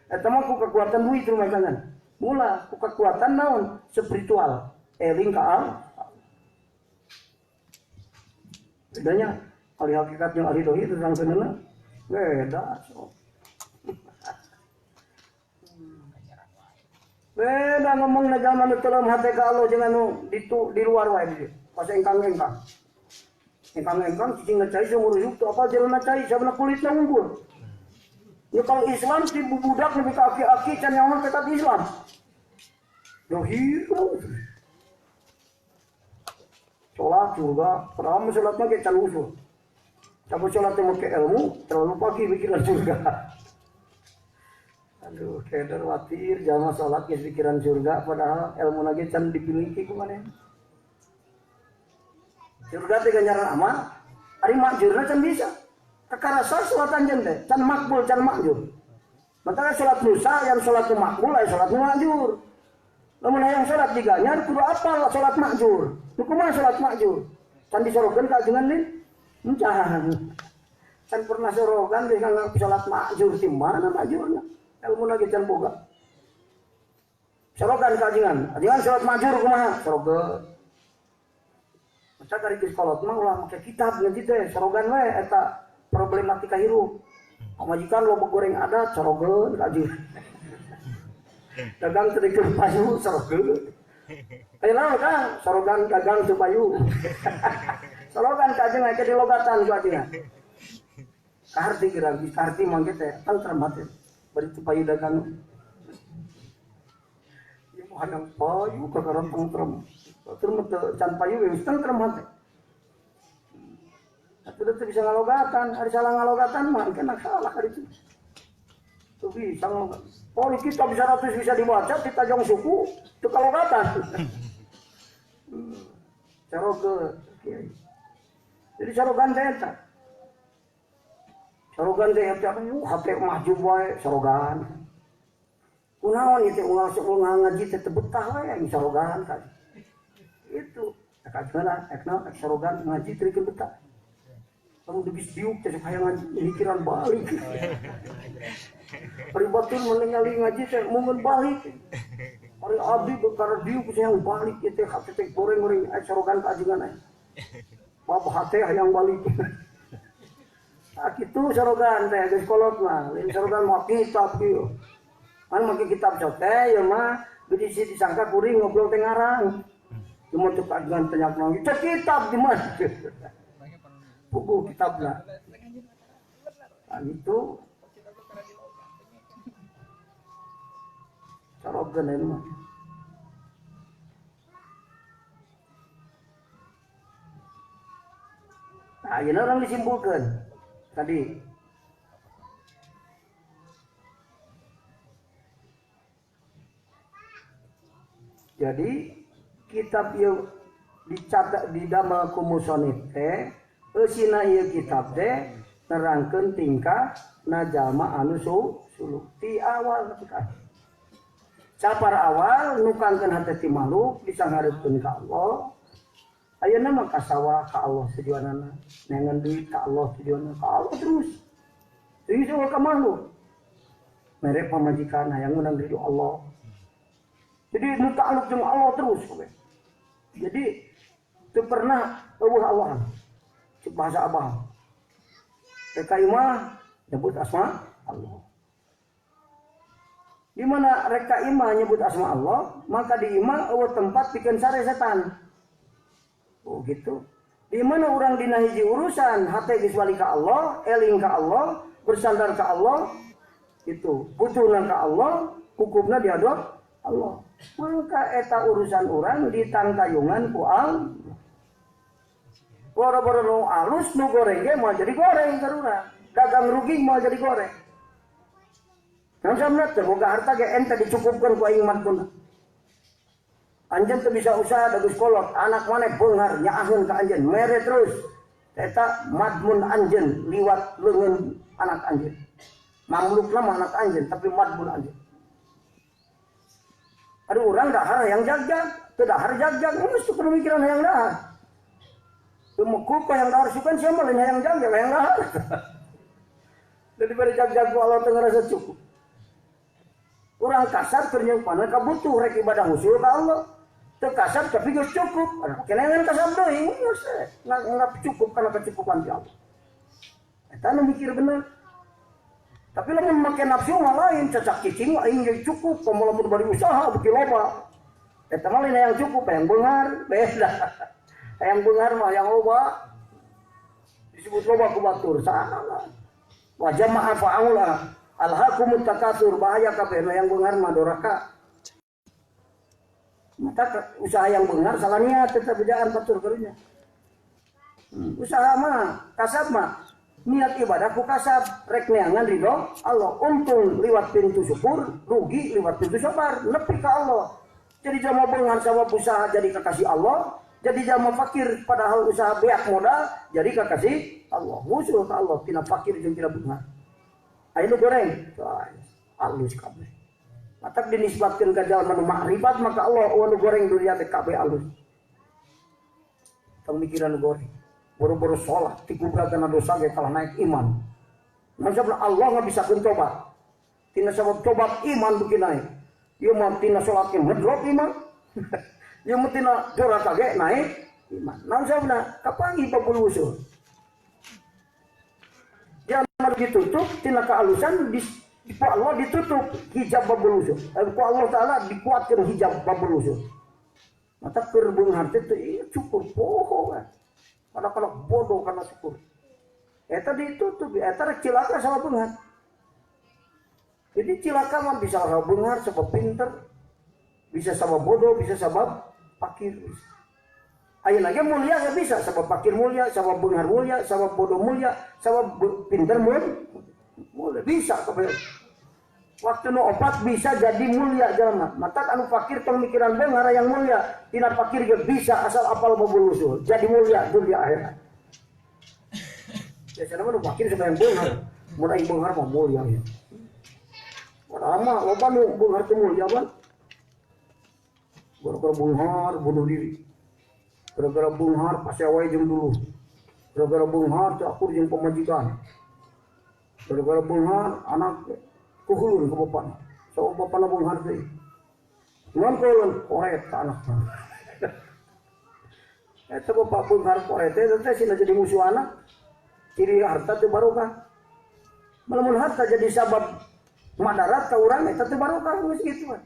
Eta mah ku kekuatan duit rumah tangga. Mula ku kekuatan naon spiritual. Eling ka Allah. Bedanya ahli hakikat jeung ahli dohir terang seuneuh. Beda so. Beda ngomong na zaman itu dalam hati ka Allah jeung anu di luar wae di pas engkang-engkang. Engkang-engkang cicing cai seumur hidup teu apal jalan cai sabana kulitna unggul. Ya kalau Islam si budak lebih ke aki-aki can nyaho tetap Islam. Dohir. Salat juga, padahal salatna ge can usul. Tapi sholatnya pakai ilmu, terlalu pagi pikiran surga. Aduh, keder watir, jama sholat geus pikiran surga, padahal ilmu lagi can dipiliki ku maneh. Surga teh ganjaran amal, Ari makjurna can bisa. Kakarasa salat anjeun teh can makbul can makjur. Maka salat nusa yang salat makbul aya salat makjur. Lamun hayang salat diganyar kudu apal salat makjur. Nu kumaha salat makjur? Can disorokeun ka ajengan nih? Encan. Can pernah sorogan geus nganggap salat makjur di mana makjurna? Ilmu lagi can boga. Sorogan ka ajengan. Ajengan salat makjur kumaha? Sorogeun. Masa kari geus kolot mah ulah make kitab ngan teh sorogan we eta problematika hirup. Pamajikan loba goreng adat sorogeun ka ajengan. Dagang teu dikeun payu sorogeun. Ayo naon Kang, sorogan dagang teu payu. Sorogan ka ajengan ke dilogatan ku ajengan. Kaharti geura kaharti mangke teh tentrem hate. Bari teu payu dagang. Ieu mah hayang payu kakaran tentrem. Batur mah teu can payu geus tentrem hate. Atuh teu bisa ngalogatan, ari salah ngalogatan mah engke salah ari itu. Teu bisa ngalogatan. Oh, kitab bisa ratus bisa dibaca di tajong suku teu kalogatan. Caroge kiai. Jadi sorogan teh eta. Sorogan teh eta hate mahjub wae sorogan. Kunaon ieu teh unggal ngaji teh teu betah wae aing sorogan ka. Itu kajuana ekna sorogan ngaji teu betah. Kamu geus diuk teh hayang ngaji mikiran balik. Ari batur meninggali ngaji teh mungkin balik. Ari abdi bekara diuk hayang balik ieu teh hate teh goreng-goreng aya sorogan ka ajengan aya. Bab hate hayang balik. Ah kitu sorogan teh geus kolot mah, lain sorogan mah kitab ieu. Kan make kitab sok teh ieu mah geus disangka kuring ngobrol teh ngarang. Cuma teu kajengan teh nyak teh kitab di mana. Buku kitabna. Nah itu sorogan ieu mah. Nah, ayeuna urang disimpulkeun tadi. Jadi kitab ieu dicatat di damel ku musonif teh eusina ieu kitab teh nerangkeun tingkah jalma anu suluk ti awal nepi ka akhir. Capar awal nukangkeun hate ti makhluk disanghareupeun ka Allah. Ayeuna mah ka sawah ka Allah tujuanana, neangan duit ka Allah tujuanana, ka Allah terus. Terus eueuh ka makhluk. Mere pamajikan hayang menang ridho Allah. Jadi nu ta'aluk jeung Allah terus kabeh. Jadi teu pernah eueuh Allah. Cek bahasa abah. Rek imah nyebut asma Allah. Di mana rek imah nyebut asma Allah, maka di imah eueuh tempat pikeun sare setan. Oh gitu. Di mana orang dina hiji urusan hate geus wali ka Allah, eling ka Allah, bersandar ka Allah, itu butuhna ka Allah, kukupna dihadap Allah. Maka eta urusan urang ditangtayungan ku Allah. Boro-boro nu alus nu goreng ge moal jadi goreng ka urang. Dagang rugi moal jadi goreng. Naon samna teh boga harta ge ente dicukupkeun ku aing mantuna. Anjeun teu bisa usaha da geus kolot, anak maneh beunghar nyaaheun ka anjeun, mere terus. Eta madmun anjeun liwat leungeun anak anjeun. Mamlukna mah anak anjeun tapi madmun anjeun. Aduh urang dahar hayang jagjag, teu dahar jagjag, geus teu pemikiran hayang dahar. Teu mekuk hayang dahar sukan sia mah lain hayang jagjag, hayang dahar. Daripada jagjag ku Allah teu ngarasa cukup. Urang kasar keur nyeumpana kabutuh rek ibadah husul ka Allah. Teu kasar tapi geus cukup. Kenangan kasar deui geus nggak cukup karena kecukupan di Allah. Eta nu mikir bener. Tapi lamun make nafsu mah lain, cacak cicing aing ge cukup, komo lamun bari usaha beuki loba. Eta mah lain hayang cukup, hayang beunghar, beda. Hayang beunghar mah hayang loba. Disebut loba ku batur, salah. Wa jama'a fa'aula. Alhaqumut takatsur, bahaya kabeh hayang beunghar mah doraka. Maka usaha yang benar salah niat tetap bejaan batur karunya. Usaha mah kasab mah niat ibadah ku kasab rek neangan ridho Allah, untung liwat pintu syukur, rugi liwat pintu sabar, nepi ka Allah. Jadi jelema beunghar sabab usaha jadi kekasih Allah, Jadi jalma fakir padahal usaha beak modal jadi kakasih Allah musuh ka Allah tina fakir jeung tina beunghar. Aya nu goreng alus kabeh. Matak dinisbatkeun ka jalma nu makrifat maka Allah nu goreng dunia teh kabeh alus. Tong mikiran nu goreng. Boro-boro salat tigubrakeun dosa ge kalah naik iman. Nah sabab Allah ngabisakeun tobat. Tina sabab tobat iman beuki naik. Ieu mah tina salat ge ngedrop iman. Ieu mah tina doraka ge naik iman. Naon sababna? Kapanggih babul usul. Jangan ditutup tina kealusan di Allah ditutup hijab babul usul. Ku Allah Ta'ala dikuatkan hijab babul usul. Mata keur beunghar teh teu cukur poho kan. Kadang-kadang bodoh karena syukur. Eta ditutup, eta rek cilaka sama beunghar. Jadi cilaka mah bisa sama beunghar, sebab pinter, bisa sama bodoh, bisa sebab fakir. Ayeuna ge mulia nggak bisa, sebab fakir mulia, sebab beunghar mulia, sebab bodoh mulia, sebab pinter mulia bisa kabeh. Waktu nu opat bisa jadi mulia jalma. Matak anu fakir tong mikiran beunghar yang mulia, tina fakir ge bisa asal apal babul usul, jadi mulia dunia akhirat. Biasana mah nu fakir sama yang beunghar, mun aing beunghar mah mulia ya. Padahal mah loba nu beunghar teh mulia ban. Gara-gara beunghar bunuh diri. Gara-gara beunghar pasewae jeung dulu. Gara-gara beunghar teu akur jeung pamajikan. Gara-gara beunghar anak kuhulun ke bapakna. So bapakna beunghar teh. Mun kuhulun koret ka anakna. Eta bapak beunghar koret teh teh sina jadi musuh anak. Ciri harta teh barokah. Lamun harta jadi sabab madarat ka urang eta teh barokah geus kitu mah.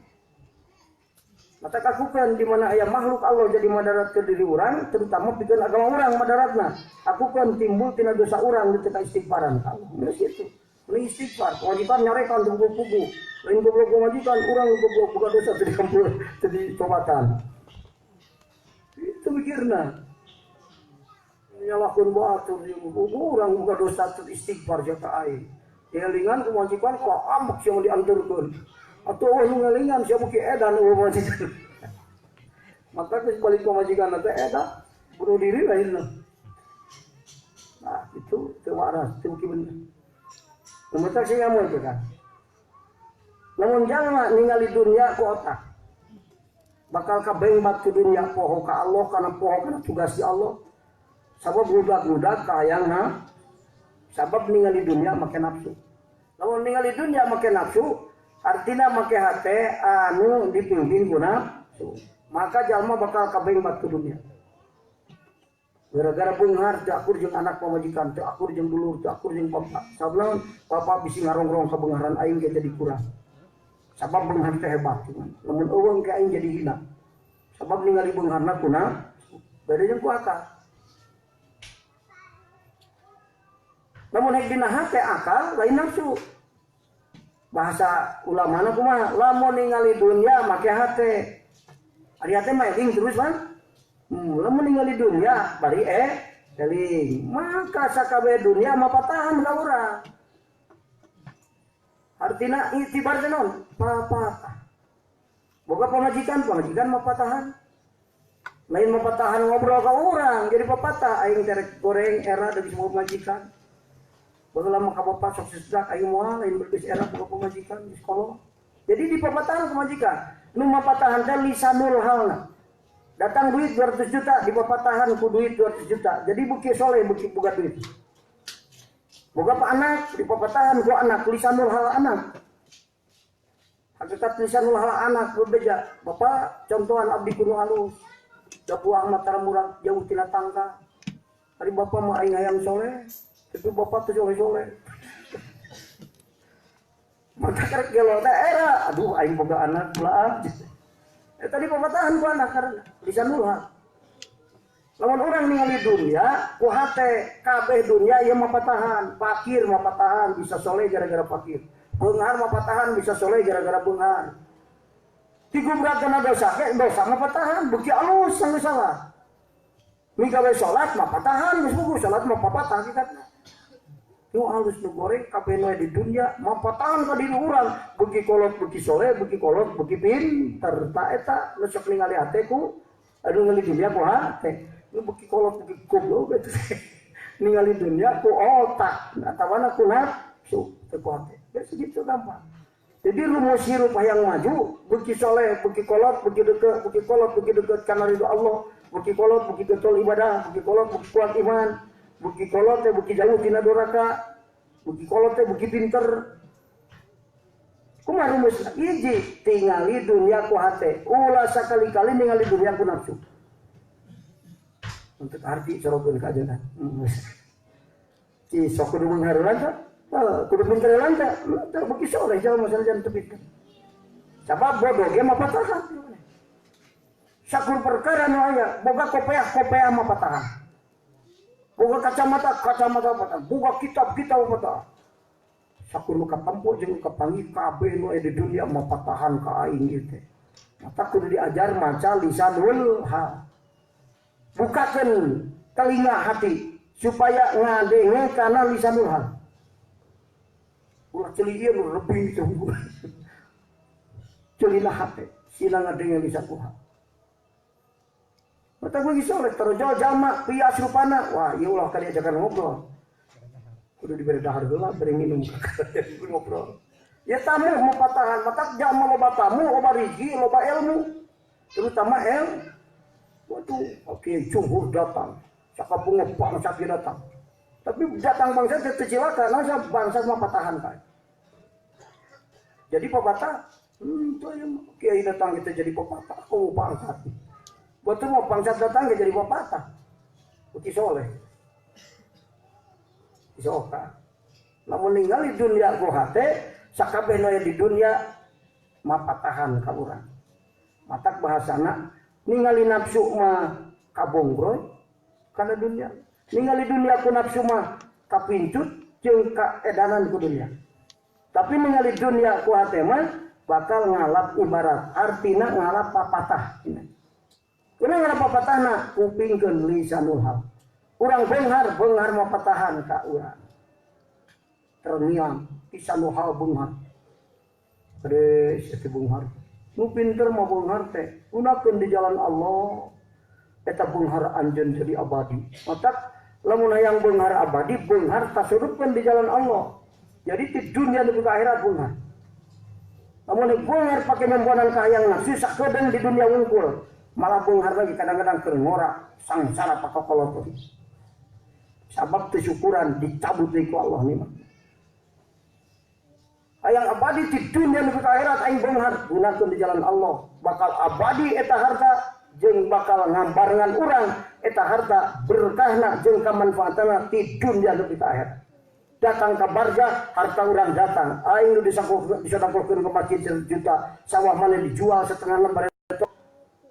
Mata kakukan di mana aya makhluk Allah jadi madarat ke diri urang, terutama pikeun agama urang madaratna. Akukan timbul tina dosa urang di teu istighfaran ka Allah. Geus kitu. Mending istighfar, kewajiban nyarekan teu pugu. Lain goblok kewajiban urang goblok boga dosa teu dikampul teu ditobatan. Itu mikirna. Nyalahkeun batur jeung urang boga dosa teu istighfar jaka aing. Dielingan kewajiban kalau ambek sia dianturkeun. Atau eueuh nu ngelingan sia beuki edan eueuh pamajikan. Maka geus balik pamajikan teh edan bunuh diri lainna. Nah, itu teu waras, teu beuki bener. Lumatak sing ngamul teh kan. Lamun jalma ningali dunia ku otak. Bakal kabengbat ku dunia poho ka Allah kana poho kana tugas di Allah. Sabab budak-budak kahayangna sabab ningali dunia make nafsu. Lamun ningali dunia make nafsu artinya make hate anu dipimpin ku nafsu. Maka jalma bakal kabengbat ku dunia. Gara-gara beunghar teu akur jeung anak pamajikan, teu akur jeung dulur, teu akur jeung bapak. Sabab bapak bisi ngarongrong kabeungharan aing ge jadi kurang. Sabab beunghar teh hebat cuman. Lamun eueung ke aing jadi hina. Sabab ningali beungharna ku nafsu, beda jeung ku akal. Lamun hek dina hate akal lain nafsu. Bahasa ulamana kumaha? Lamun ningali dunia make hate. Ari hate mah eling terus bang. Lamun ningali dunia bari eling. Maka sakabeh dunia mah patahan ka urang. Artina itibar teh naon? Papatah. Boga pamajikan, pamajikan mah patahan. Lain mah patahan ngobrol ka urang, jadi papatah aing terek goreng era dari semua pamajikan. Baheula mah ka bapak sok sesak aing moal lain bergeus era boga pamajikan di sekolah. Jadi di papatahan pamajikan, nu mapatahan teh lisanul halna. Datang duit 200 juta, di papatahan ku duit 200 juta. Jadi beuki soleh beuki boga duit. Boga pa anak, di papatahan ku anak, lisanul hal anak. Hakikat lisanul hal anak bebeja. Bapak contohan abdi kudu halus. Da buah mah tara murag jauh tina tangka. Ari bapak mah aing hayang soleh. Tapi bapak tuh soleh-soleh. Mata kerek gelo teh era, aduh aing boga anak belaah. Tadi papatahan ku anak karena lisanul hal. Lamun urang ningali dunia, ku hate kabeh dunia ieu mah patahan, fakir mah patahan bisa soleh gara-gara fakir. Beunghar mah patahan bisa soleh gara-gara beunghar. Digubrak kana dosa ke dosa mah patahan, beuki alus sanggeus salah. Migawe salat mah patahan geus puguh salat mah papatah hakikatna. Nu alus nu goreng kabeh nu di dunia mah patahan ka diri urang, beuki kolot beuki soleh, beuki kolot beuki pinter. Ta eta nu sok ningali hate ku Aduh ningali dunia ku hate. Lu beuki kolot beuki goblok gitu. Ningali dunia ku otak atawa ku nafsu teu ku hate. Ya segitu gampang. Jadi rumus hirup hayang maju, beuki soleh, beuki kolot, beuki deket, beuki kolot, beuki deket kana ridho Allah, beuki kolot, beuki getol ibadah, beuki kolot, beuki kuat iman, beuki kolot teh beuki jauh tina doraka, beuki kolot teh beuki pinter. Kumaha rumusna? Hiji, tingali dunia ku hate, ulah sakali-kali ningali dunia ku nafsu. Untuk arti corokeun ka ajeuna. Ci sok kudu mengharulan teh. Kudu pinter lantai, beuki soleh jalan masalah jangan teu pinter. Sabab bodoh ge mah patahan. Sakur perkara nu aya, boga kopeah mah patahan. Boga kacamata patahan, boga kitab patahan. Sakur nu katempo jeung kapanggih kabeh nu aya di dunia mah patahan ka aing ieu teh. Mata kudu diajar maca lisanul hal. Bukakeun telinga hati supaya ngadenge kana lisanul hal. Ulah ceuli ieu nu lebih tunggu. Ceulina hate, sila ngadenge lisan hal. Mata gue soleh terjol jama pias rupana. Wah, ieu ulah kali ajakan ngobrol. Kudu diberi dahar heula, beri minum ngobrol. Ya tamu mau patahan, mata jama loba tamu, loba rezeki, loba ilmu. Terutama ilmu. Waduh, oke jumhur datang. Sakampung bangsa dia datang. Tapi datang bangsa teu cilaka, nah bangsa mah patahan kan. Jadi pepatah, itu yang kiai datang kita jadi pepatah, kau bangsa. Betul mau bangsa datang kita jadi pepatah. Beuki soleh. Isoka. Lamun ningali dunia ku hate, sakabeh nu aya di dunia mah patahan ka urang. Matak bahasana ningali nafsu mah kabongroy kana dunia. Ningali dunia ku nafsu mah kapincut jeung kaedanan ku dunia. Tapi ningali dunia ku hate mah bakal ngalap ibarat, artina ngalap papatah. Kunaon ngalap papatahna? Kupingkeun lisanul hal. Urang beunghar, beunghar mah patahan ka urang. Terngiang lisanul hal beunghar. Geus eta beunghar. Nu pinter mah beunghar teh, gunakeun di jalan Allah. Eta beunghar anjeun jadi abadi. Matak lamun hayang beunghar abadi, beunghar tasurupkeun di jalan Allah. Jadi di dunia nepi ka akhirat beunghar. Lamun beunghar pake nemponan ka hayang nafsu sakedeung di dunia wungkul, malah beunghar lagi kadang-kadang keur ngora sangsara pakokolot. Sabab teu syukuran dicabut deui ku Allah nikmat. Hayang abadi di dunia nepi ka akhirat aing beunghar, gunakeun di jalan Allah, bakal abadi eta harta jeung bakal ngambarengan urang eta harta berkahna jeung kamanfaatna di dunia nepi ka akhirat. Datang ka barzah harta urang datang, aing nu disodakohkeun ke masjid juta, sawah mana dijual setengah lembar.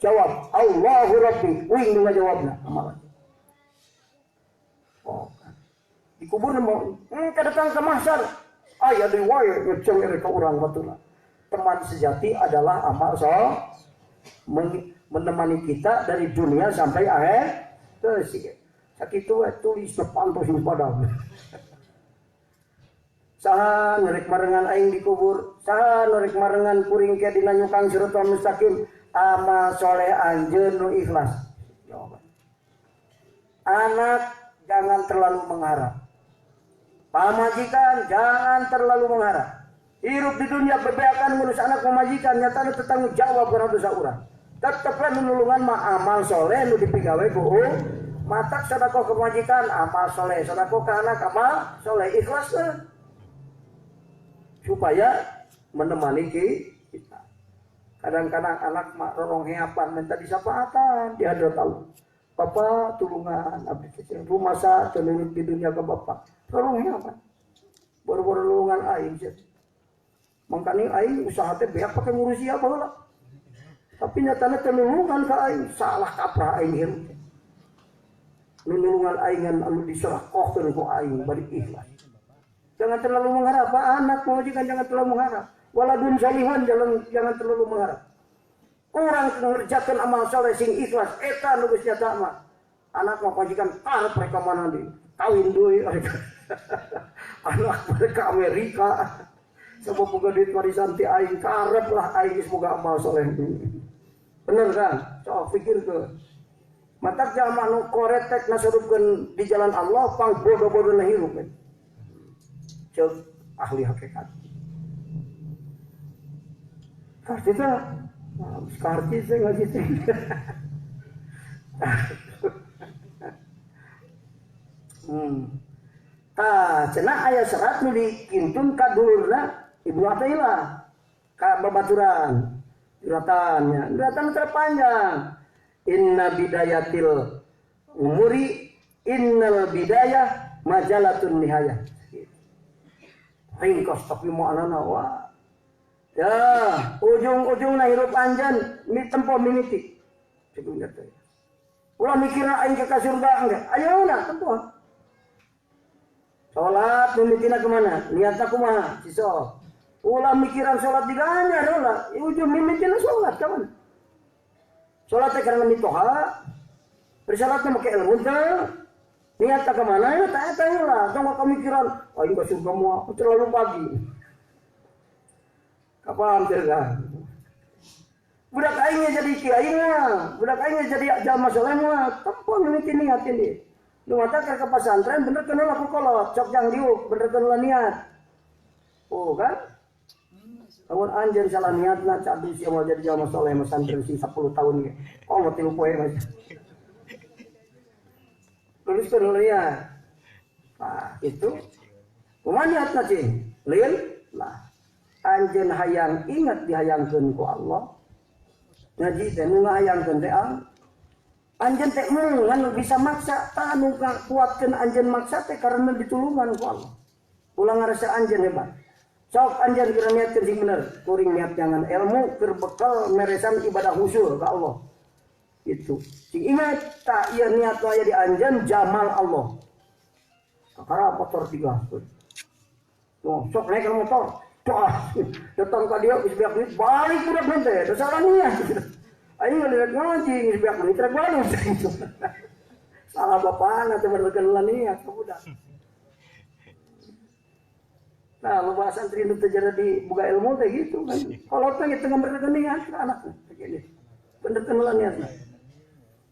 Jawab Allahu Rabbi, uing nu ngajawabna amalan. Oh, dikubur mau datang ke mahsyar, aya deui wae ngeceng ka urang batuna. Teman sejati adalah amal soleh, menemani kita dari dunia sampai akhir. Terus sakitu tulis pantos padang. Saha nu rek marengan aing dikubur, saha nu rek marengan kuring ke dina nyukang siratal mustaqim, amal soleh anjeun nu ikhlas. Jawaban. Anak jangan terlalu mengharap. Pamajikan jangan terlalu mengharap. Hirup di dunia bebeakan ngurus anak pamajikan nyatana teu tanggung jawab kana dosa urang. Tetep we nulungan mah amal soleh nu dipigawe ku matak sedekah ke pamajikan amal soleh, sedekah ke anak amal soleh, ikhlas we. Supaya menemani kita. Kadang-kadang anak mak rorong heapan minta disapaatan di hadrat Allah. Bapak tulungan abdi kecil rumah sa tenurut di dunia ke bapak. Rorong heapan. Baru-baru lulungan aing sih. Mangkani aing usaha teh beak pake ngurusi apa heula. Tapi nyatana tenulungan ka aing salah kaprah aing hirup. Nulungan aing ngan anu diserahkohkeun ku aing bari ikhlas. Jangan terlalu mengharap, anak majikan jangan terlalu mengharap. Waladun solihan jangan terlalu mengharap. Orang mengerjakan amal soleh sing ikhlas, eta nu geus nyata mah. Anak majikan karep mereka mana di kawin deui anak mereka Amerika. Sabab boga duit warisan ti aing karep lah aing geus boga amal soleh. Bener kan? Sok pikirkeun. Matak jalma nu koretek nasurupkeun di jalan Allah pang bodoh-bodohna hirup. Ceuk ahli hakikat. Karti teh, karti teh ngaji teh. Tah cenah aya serat nu dikintun ka dulurna Ibnu Athaillah ka babaturan. Uratannya, uratan terpanjang. Inna bidayatil umuri, innal bidayah majalatun nihayah. Ringkas tapi maknana wah. Ya, ujung-ujungna hirup anjeun tempo mimiti. Cek teh. Ulah mikirna aing ka surga enggak. Ayeuna tempo. Salat mimitina kemana? Niatna kumaha? Sisol. Ulah mikiran salat diganyar ulah. Ujung mimitina salat kawan. Salat teh karena mitoha. Bersalatna make ilmu teh. Niat ka mana ya teh eta ulah. Tong kamikiran aing ka surga moal terlalu pagi. Kapan teh kan? Budak aing jadi kiai mah, budak aing jadi jalma saleh mah, tempo mimiti niat ini. Nu mata ka pesantren bener kana laku kolot, cok jang diuk bener kana niat. Oh kan? Lamun anjeun salah niatna cabi sia moal jadi jalma saleh mah santri sing 10 tahun ge. Allah 3 poe mah. Terus kudu niat. Nah, itu. Kumaha niatna cing? Lin lah. Anjeun hayang ingat dihayangkeun ku Allah. Ngaji teh nu ngahayangkeun teh anjeun teh ngan bisa maksa tah nu kuatkeun anjeun maksa teh karena ditulungan ku Allah. Ulah ngarasa anjeun hebat. Sok anjeun keur niatkeun sing bener, kuring niat jangan ilmu keur bekal meresan ibadah husul ka Allah. Itu. Sing ingat tak ieu niat nu aya di anjeun jamal Allah. Kakara motor tiga. Oh, sok naik motor. Wah, datang ka dia geus beak duit, balik budak teh, da salah niat. Aing ngalirek ngaji geus beak duit rek balik. Salah bapana teh bener niat ka budak. Nah, loba santri nu teu jadi buka ilmu teh gitu kan. Kolotna ge teu ngabenerkeun niat ka anakna. Benerkeun niatna.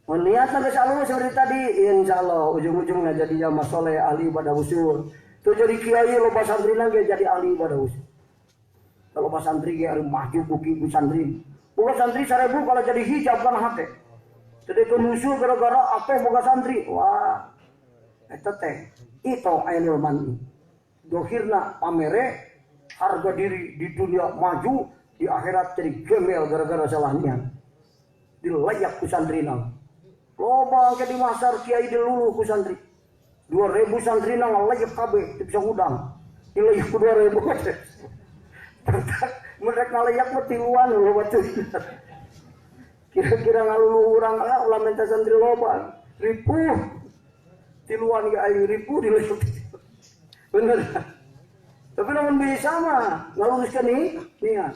Mun niatna geus alus seperti tadi, insyaallah ujung-ujungna jadi jalma soleh ahli ibadah usul. Teu jadi kiai loba santri ge jadi ahli ibadah usul. Kalau pas santri ge ari maju buki ku santri. Boga santri 1000 kalau jadi hijab kana hate. Jadi ke musuh gara-gara atuh boga santri. Wah. Eta teh itu ainul mani. Dohirna pamere harga diri di dunia maju, di akhirat jadi gembel gara-gara salah niat. Dilayak ku santrina. Loba ke di masar kiai diluluh ku santri. 2000 santrina ngalayak kabeh teu bisa ngudang. Dilayak ku 2000. Mereka ngalayak mah tiluan loba teu. Kira-kira ngaluluh urang ulah minta santri loba. Ripuh. Tiluan ge aing ripuh dilayak. Bener. Tapi namun bisa mah ngaluruskeun niat.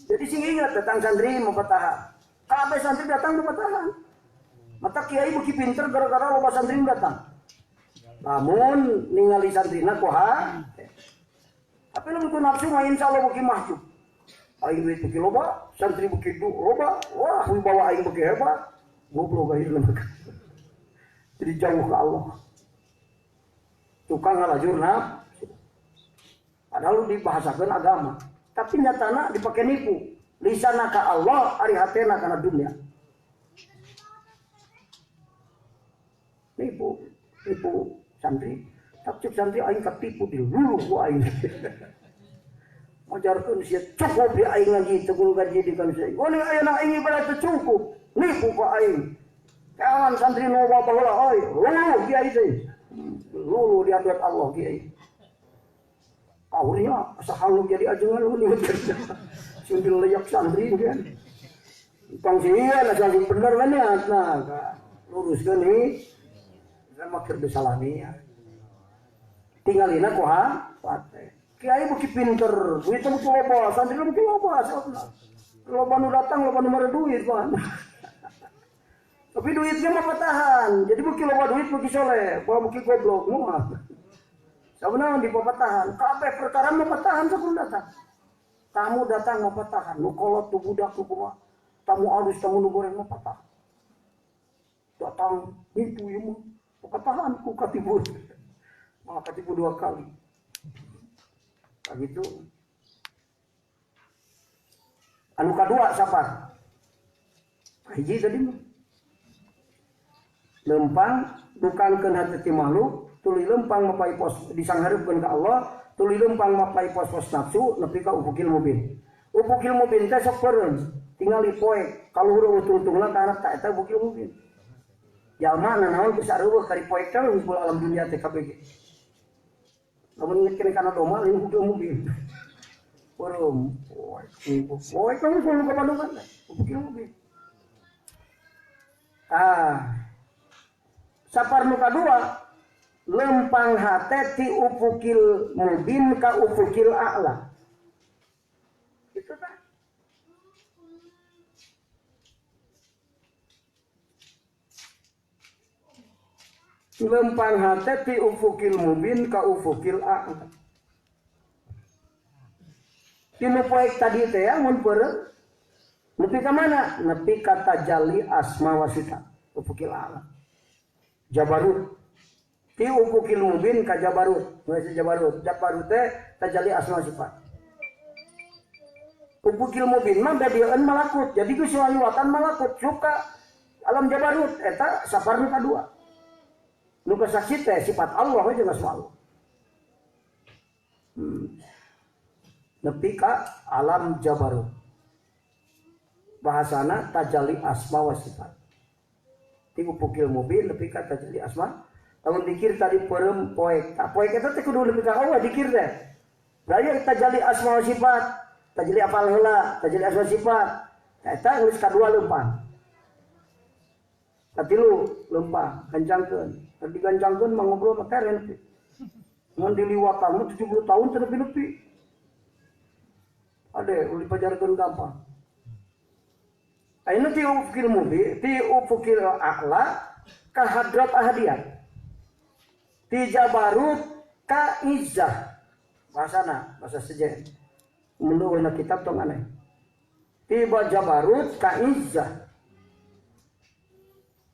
Jadi sing ingat datang santri mau patahan. Kabeh santri datang mau patahan. Mata kiai beuki pinter gara-gara loba santri datang. Namun ningali santrina kuha. Tapi lamun ku nafsu mah insyaallah beuki mahjub. Aing duit beuki loba, santri beuki loba, wah wibawa aing beuki hebat. Goblok akhirna. Jadi jauh ke Allah. Tukang ngalajur nafsu. Padahal dibahasakeun agama, tapi nyatana dipake nipu. Lisana ka Allah, ari hatena kana dunia. Nipu, nipu santri. Tapi cek santri aing katipu diluluh ku aing. Majarkeun sia cukup di aing ngaji teu kudu gaji di kan sia. Oh ning ayeuna aing ibadah teu cukup, nipu ku aing. Kawan santri nu baheula euy, luluh kiai teh. Luluh di hadirat Allah kiai. Akhirnya asa halu jadi ajengan lu niat. Sing dileyak santri kan. Tong sieun asa sing bener kan niatna. Luruskeun nih. Sama keur salah niat. Tinggalina kuha pate. Kiai beuki pinter, duitna beuki loba, santri beuki loba, loba nu datang, loba nu mere duit pan. Tapi duitnya mah patahan. Jadi beuki loba duit beuki soleh, bawa beuki goblok mah. Sabenerna di patahan, kabeh perkara mah patahan sakudu datang. Tamu datang mah patahan, nu kolot nu budak nu kumaha. Tamu alus tamu nu goreng mah patah. Datang nipu ieu mah. Katahan ku katipu. Malah katipu 2 kali. Begitu. Anu kadua sapar. Hiji tadi mah. Lempang dukangkeun hate ti makhluk, tuluy lempang mapai pos disanghareupeun ka Allah, tuluy lempang mapai pos-pos nafsu nepi ka ufukil mubin. Ufukil mubin teh sok peureun, tingali poek kaluhur tungtungna ka anak ta eta ufukil mubin. Jalma nanaon geus areuweuh kari poek teh ngumpul alam dunia teh KBG. Lamun inget keneh kana doma lain ufukil mubin. Peureum poek poek ngumpul ka Bandungan teh ufukil mubin. Ah sapar nu kadua lempang hate ti ufukil mubin ka ufukil a'la. Itu tah. Lempang hate ti ufukil mubin ka ufukil a'la. Tinu poek tadi teh mun peureum nepi ka mana? Nepi ka tajalli asma wa sifat ufukil a'la. Jabarut ti ufukil mubin ka jabarut, geus jabarut. Jabarut teh tajalli asma sifat. Ufukil mubin mah badieun malakut. Jadi geus liwatan malakut suka alam jabarut eta sapar nu kadua. Nu kasaksi teh sifat Allah we jeung asma Allah. Nepi ka alam jabarut. Bahasana tajalli asma wa sifat. Ti ufukil mubin nepi ka tajalli asma. Lamun dikir tadi peureum poek. Ta poek eta teh kudu nepi ka Allah dikir teh. Raya tajalli asma wa sifat, tajalli apal heula, tajalli asma sifat. Eta geus kadua leumpang. Katilu leumpang, gancangkeun. Tadi gancangkeun mah ngobrol mah keren. Mun diliwatan mah 70 tahun teu nepi-nepi. Ade ulah dipajarkeun gampang. Ayeuna ti ufukil mubin, ti ufukil a'la ka hadrat ahadiyah. Ti jabarut ka izzah. Bahasana, bahasa sejen. Menurut kitab tong aneh. Ti jabarut ka izzah.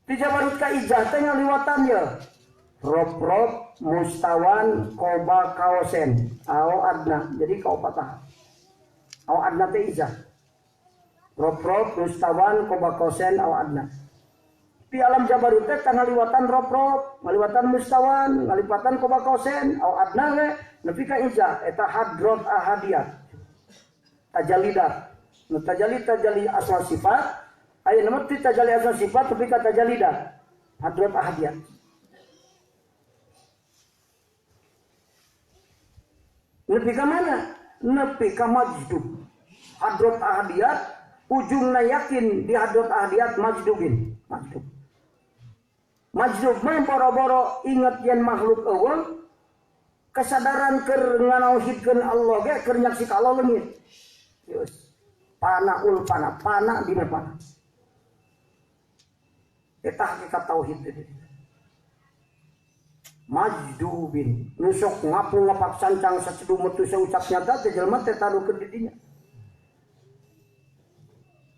Ti jabarut ka izzah teh ngaliwatan ye. Rob-rob mustawan koba kaosen au adna. Jadi kaopatah. Au adna teh izzah. Rob-rob mustawan koba kaosen au adna. Di alam jabarut teh ngaliwatan rob-rob, ngaliwatan mustawan, ngaliwatan koba kaosen au adna we nepi ka izzah eta hadrat ahadiyah. Tajalidah. Nu tajalli tajalli asma sifat, aya nama ti tajalli asma sifat nepi ka tajalidah. Hadrat ahadiyah. Nepi ka mana? Nepi ka majdub. Hadrat ahadiyah ujungna yakin di hadrat ahadiyah majdubin. Majdub. Majdub mah boro-boro inget yen makhluk eueuh, kesadaran keur nganauhidkeun Allah ge keur nyaksi ka Allah leungit. Geus. Pana ul pana, pana dina pana. Eta hakikat tauhid teh. Majdubin, nu sok ngapu ngapak sancang sacedu metu saucap nyata teh jelema teh taruhkeun di dinya.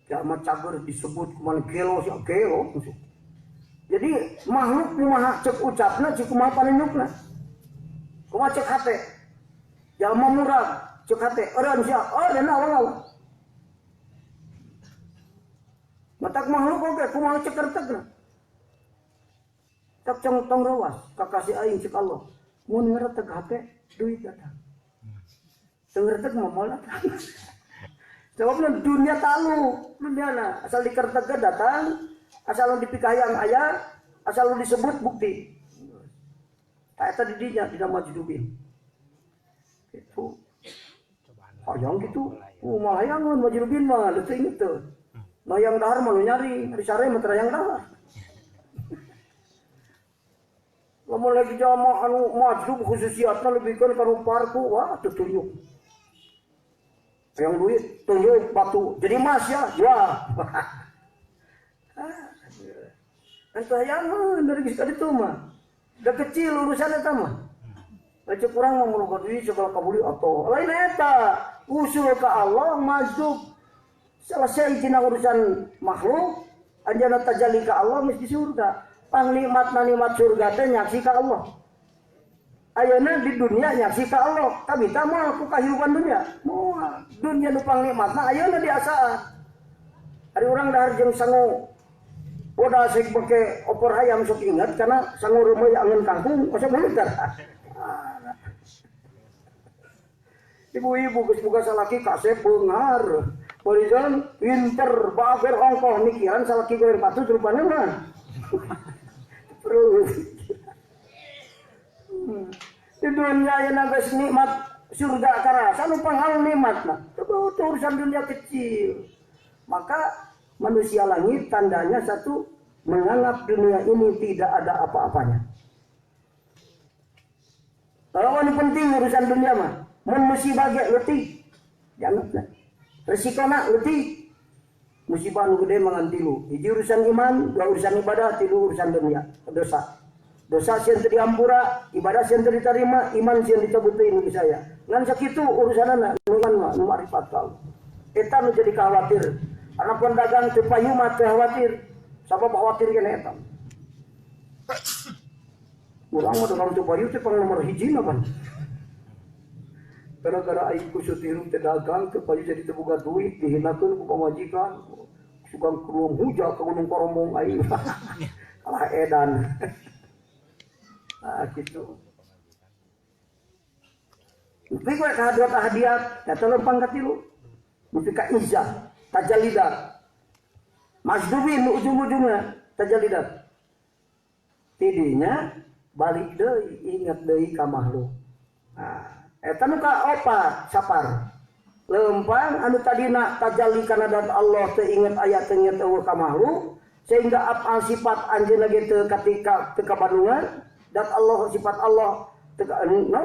Jalma cager disebut kumaha gelo sia gelo. Jadi makhluk kumaha cek ucapna cek kumaha panunjukna. Kumaha cek hate. Jalma murag cek hate eureun sia eureun awang-awang. Matak makhluk oge kumaha cek kertegna. Cek cong tong rawas kakasih aing cek Allah. Mun ngereteg hate duit datang. Teu ngereteg mah moal datang. Sebabna dunia talu, dunia na asal dikerteg datang, asal lu dipikayang aya, asal lu disebut bukti. Tak eta di dinya dina majdubin. Gitu. Hayang gitu. Malah hayangan majdubin mah leutik inget teu. Hayang dahar mah nu nyari, ari sare mah teu hayang dahar. Lamun lagi jama anu majdub khususiatna lebihkeun ka nu parku, wah teu tunjuk. Yang duit tunjuk batu jadi mas ya jual. Kan hayangan dari geus ka ditu mah. Da kecil urusan eta mah. Baca kurang mah meloba duit segala kabuli atau lain eta usul ka Allah majdub. Selesai tina urusan makhluk, anjeunna tajalli ka Allah geus di surga. Pangnikmatna nikmat surga teh nyaksi ka Allah. Ayeuna di dunia nyaksi ka Allah, kabita moal ku kahirupan dunia. Moal dunia nu pangnikmatna ayeuna diasaan. Ari urang dahar jeung sangu udah asik pake opor ayam sok ingat karena sangu reumeuy angeun kangkung osok mulut. Ibu-ibu geus boga salaki kasep beunghar. Barisan pinter bager ongkoh mikiran salaki goreng patut rupana mah. Perlu. Di dunia ayeuna geus nikmat surga karasa nu panghal nikmatna. Itu urusan dunia kecil. Maka manusia langit tandanya satu, menganggap dunia ini tidak ada apa-apanya. Kalau ini penting urusan dunia mah, mun musibah ge leutik, jangan resikona leutik. Musibah nu gede mangan tilu. Hiji urusan iman, dua urusan ibadah, tilu urusan dunia, dosa. Dosa sieun teu diampura, ibadah sieun teu diterima, iman sieun dicabut deui nu saya. Ngan sakitu urusanana nu iman mah nu marifat ka Allah. Eta nu jadi khawatir. Anak pedagang teu payu mah teu khawatir. Sabab khawatir keneh eta. Urang mah dagang teu payu teh pang nomor hiji na pan. Gara-gara aing kusut hirup teh dagang teu payu jadi teu boga duit, dihinakeun ku pamajikan. Sugan kuruang huja ka Gunung Korombong aing. Kalah edan. Nah gitu. Nepi ka kahadirat ahadiat, eta lempang ka tilu. Nepi ka izzah, tajallidat. Masdubin ujung-ujungnya tajallidat. Tidinya balik deui, ingat deui ka makhluk. Nah, eta nu ka opat sapar. Lempang anu tadina tajalli kana dat Allah teu inget aya teu inget eueuh ka makhluk sehingga afal sifat anjeunna ge teu katika teu kabandungan dat Allah sifat Allah teu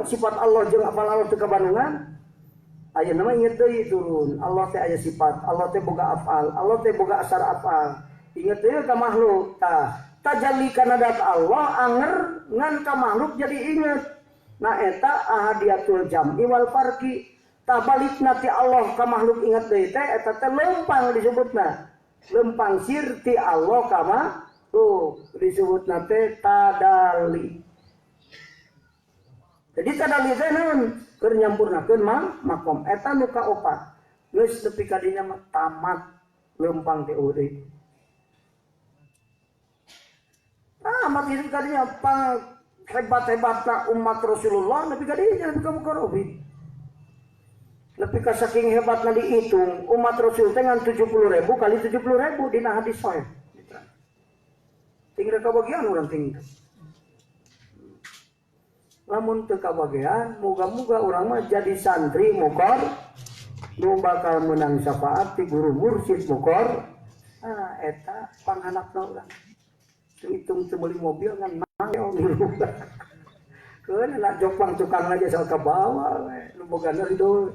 sifat Allah jeung afal Allah teu kabandungan. Ayeuna mah inget deui turun Allah teh aya sifat, Allah teh boga afal, Allah teh boga asar afal. Inget deui ka makhluk. Tah, tajalli kana dat Allah anger ngan ka makhluk jadi inget. Nah eta ahadiatul jam'i wal farqi. Tah balikna ti Allah ka makhluk inget deui teh eta teh lempang disebutna. Lempang sir ti Allah ka makhluk disebutna teh tadali. Jadi tadali teh naon? Keur nyampurnakeun makom eta nu kaopat. Geus nepi ka dinya mah tamat lempang teh eueuh deui. Tamat hidup ka dinya pang hebat-hebatna umat Rasulullah nepi ka dinya nepi ka mukarobin. Nepi ka saking hebatna dihitung umat Rasul teh ngan 70.000 kali 70.000 dina hadis sahih. Tinggal kabagian urang ting. Lamun teu kabagean, moga-moga urang mah jadi santri mukor nu bakal menang syafaat ti guru mursyid mukor. Ah eta panghanapna urang. Teu hitung teu meuli mobil ngan mang guru. Keun nak jopang tukang aja soal ka bawah we nu bogana ridho.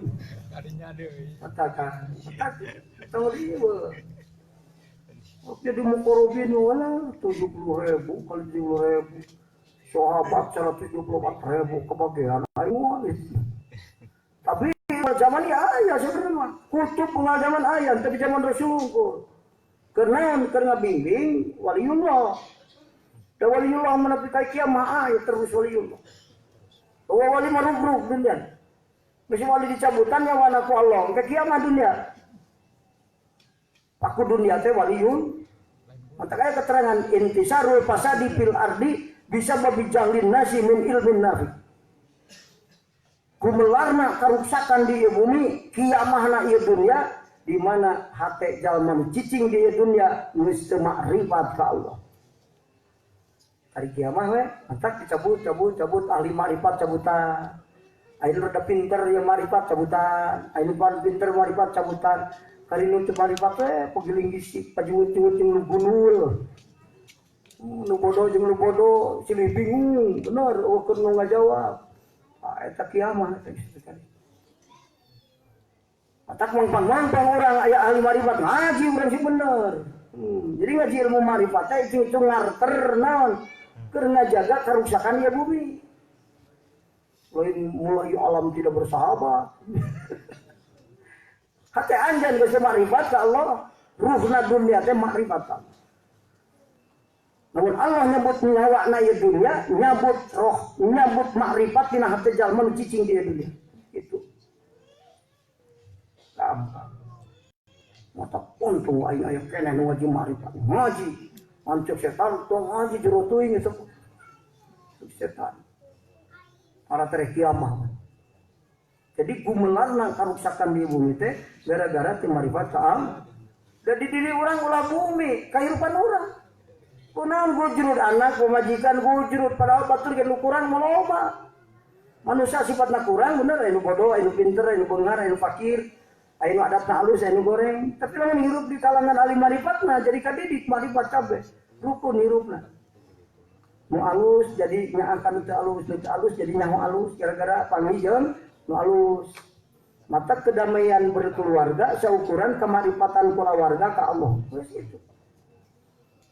Kadinya deui. Matakan. Matak tong riweuh. Jadi mukorobin wala 70.000 kali 70.000. Sahabat 124.000 kebagian ayo. Tapi zaman ya ayah sebenarnya kutub zaman ayah tapi zaman Rasul. Karena bimbing waliullah. Da waliullah menepi ka kiamah aya terus waliullah. Bahwa wali marugrug dunia. Mesti wali dicabutan ya wana ku Allah ke kiamah dunia. Aku dunia teh waliul. Maka aya keterangan intisarul fasadi fil ardi bisa babijahlin nasi min ilmin nafi. Kumelarna karuksakan di bumi, kiamahna ieu dunia, di mana hate jalma nu cicing di ieu dunia geus teu makrifat ka Allah. Ari kiamah we, mantak dicabut, cabut, cabut ahli makrifat cabutan. Ayeuna rada pinter ieu makrifat cabutan, ayeuna pinter makrifat cabutan. Kari nu teu makrifat we pagiling gisik, pajuwut-juwut jeung nu gunul. Nu bodoh jeung nu bodoh silih bingung bener eueuh keur nu ngajawab. Ah eta kiamah eta geus teh. Matak mangpang-mangpang urang aya ahli marifat ngaji urang sih bener. Jadi ngaji ilmu marifat teh itu ngarter naon keur ngajaga karuksakan ieu bumi. Lain mulai alam tidak bersahabat. Hate anjeun geus makrifat ka Allah, ruhna dunia teh makrifat ka Allah. Namun Allah nyebut nyawa na ieu dunia, nyebut roh, nyebut makrifat dina hate jalma nu cicing di dunia. Itu. Gampang. Mata untung aing aya keneh nu ngaji makrifat. Ngaji. Ancuk setan tong ngaji jero teuing geus. Setan. Para tereh kiamah. Jadi gumelarna karuksakan di bumi teh gara-gara teu makrifat ka Allah. Da di diri urang ulah bumi, kahirupan urang. Kunaon gujrud anak, pemajikan gujrud, padahal batur ge nu kurang loba. Manusia sifatna kurang bener, anu bodoh, anu pinter, anu beunghar, anu fakir, anu adabna alus, anu goreng. Tapi lamun hirup di kalangan ahli marifatna jadi kadidik marifat kabeh, rukun hirupna. Nu alus jadi nyaangkan teu alus, nu teu alus jadi nyaho alus gara-gara panggih jeung nu alus. Mata kedamaian berkeluarga saukuran kemarifatan kulawarga ka Allah. Geus itu.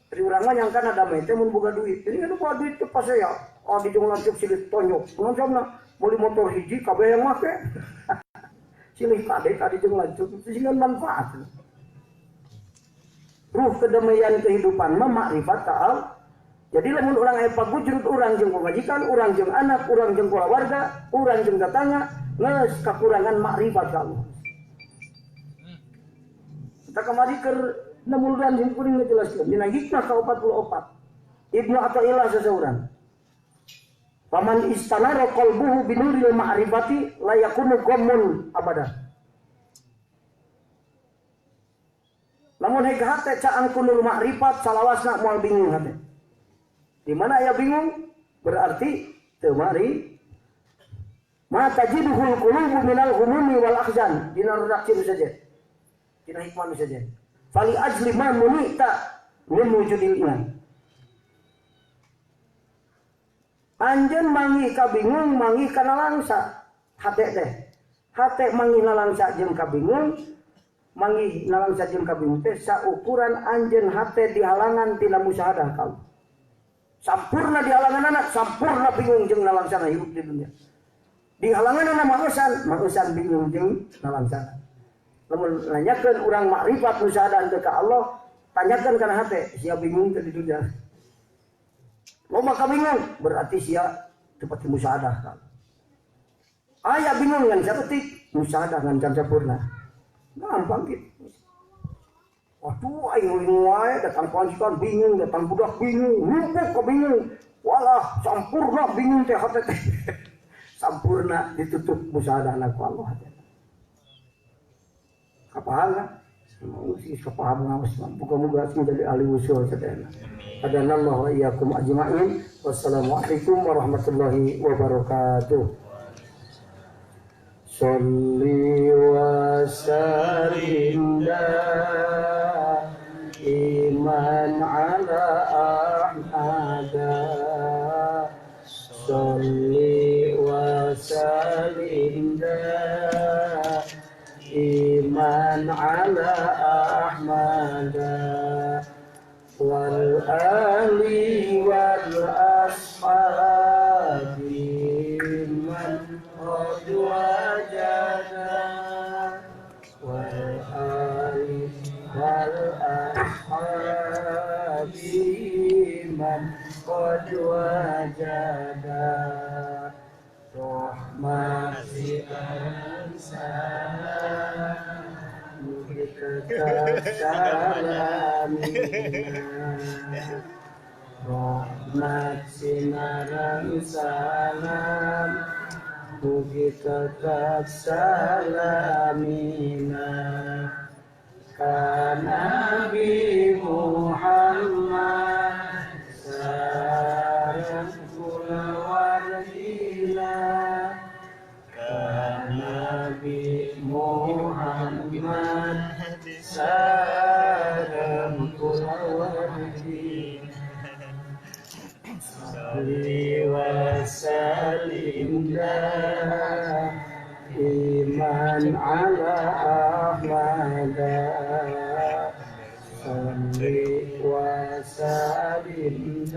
Jadi urang mah nyangka damai teh mun boga duit. Jadi kan boga duit teh pasea. Oh di jeung lanceuk silih tonyok. Mun samna meuli motor hiji kabeh yang make. Silih kade ka di jeung lanceuk sehingga manfaat. Ruh kedamaian kehidupan mah makrifat ka Allah. Jadi lamun urang aya pagujrud urang jeung pamajikan, urang jeung anak, urang jeung kulawarga, urang jeung tetangga, geus kakurangan makrifat ka Allah. Kita kamari keur namuldan jeung kuring ngajelaskeun dina hikmah ka-44. Ibnu Athaillah sasaurang. Faman istanara qalbuhu binuril ma'rifati la yakunu ghammun abada. Lamun heg hate caang ku nur makrifat salawasna moal bingung hate. Di mana aya bingung berarti teu mari ma tajiduhul qulubu minal humumi wal ahzan dina redaksi nu saja. Dina hikmah nu saja. Fali ajli ma munita min wujudil iman. Anjeun manggih kabingung manggih kana langsa hate teh. Hate manggih nalangsa jeung kabingung, manggih nalangsa jeung kabingung teh saukuran anjeun hate dihalangan tina musyahadah ka Allah. Sampurna dihalangan anak, sampurna bingung jeung nalangsana hirup di dunia. Dihalangan anak mausan, mausan bingung jeung nalangsana. Lamun nanyakeun urang makrifat musyahadah teu ka Allah, tanyakeun kana hate, sia bingung teu di dunia. Loba kabingung, berarti sia teu pati musyahadah ka Allah. Aya bingung ngan saeutik, musyahadah ngan can sampurna. Gampang kitu. Waduh, aing bingung wae, datang pamajikan bingung, datang budak bingung, numpuk ka bingung. Walah, sampurna bingung teh hate teh. Sampurna ditutup musyahadahna ku Allah. Kapaham kan? Sing kapaham ngaos, muga-muga sing jadi ahli usul sadayana. Hadanallahu wa iyyakum ajmain. Wassalamualaikum warahmatullahi wabarakatuh. Sholli wa sallim iman ala Ahmad. Sholli wa sallim iman ala Ahmad wal ali wal ashabi man qad wajada wal ali wal ashabi man qad wajada rahmati salam mugi salamina rahmat sinaran salam mugi tetap salamina ka Nabi Muhammad sareng kulawargina ka Nabi Muhammad sareng kulawargina. Salli wa sallim iman ala Ahmad. Salli wa sallim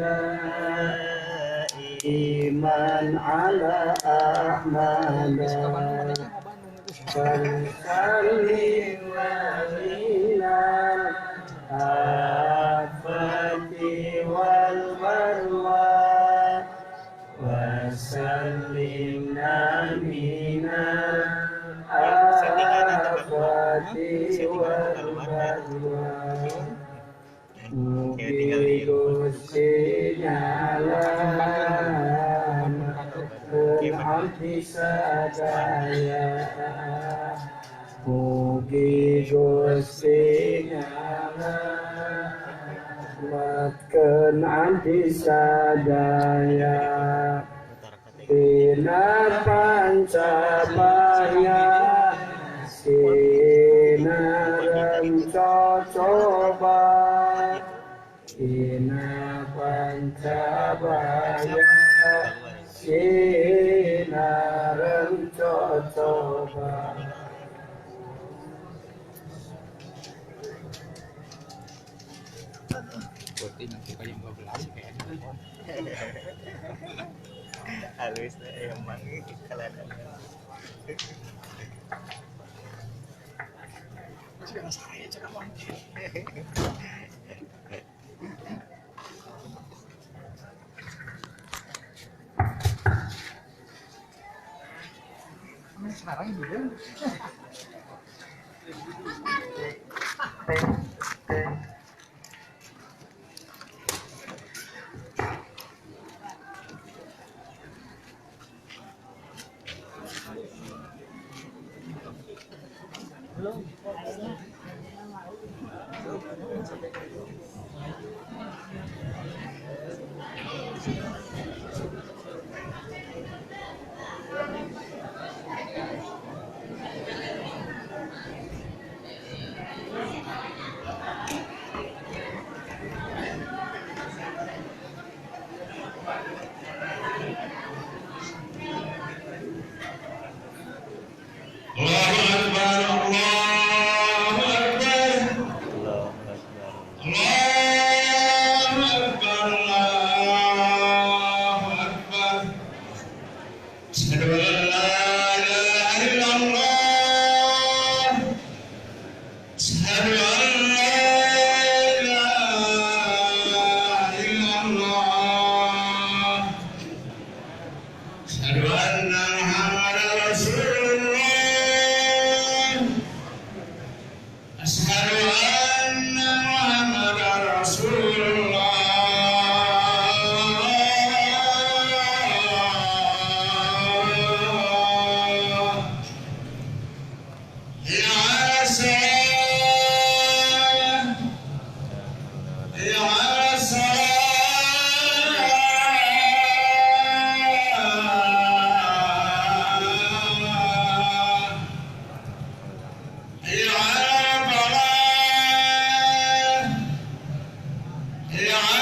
iman ala Ahmad. Salim minal afati wal barwa wa sallimna minal afati wal barwa. Mugi Gusti nyalamatkeun abdi sadaya. Mugi Gusti nyalamatkeun abdi sadaya. Dina pancabaya sinareng cocoba. Dina pancabaya sinareng cocoba. Berarti nanti kayak 12 kayaknya. Halus emang kalau ada. Masih kena saya ceramah. Sekarang juga. Belum. Allahu Akbar, Allahu Akbar, Allahu Akbar, Allahu Akbar. Asyhadu an la ilaha illallah. Asyhadu an la ilaha illallah. Asyhadu anna Muhammadar Rasulullah. Asyhadu anna Muhammadar Rasulullah. Ya salam, ya salam, ya.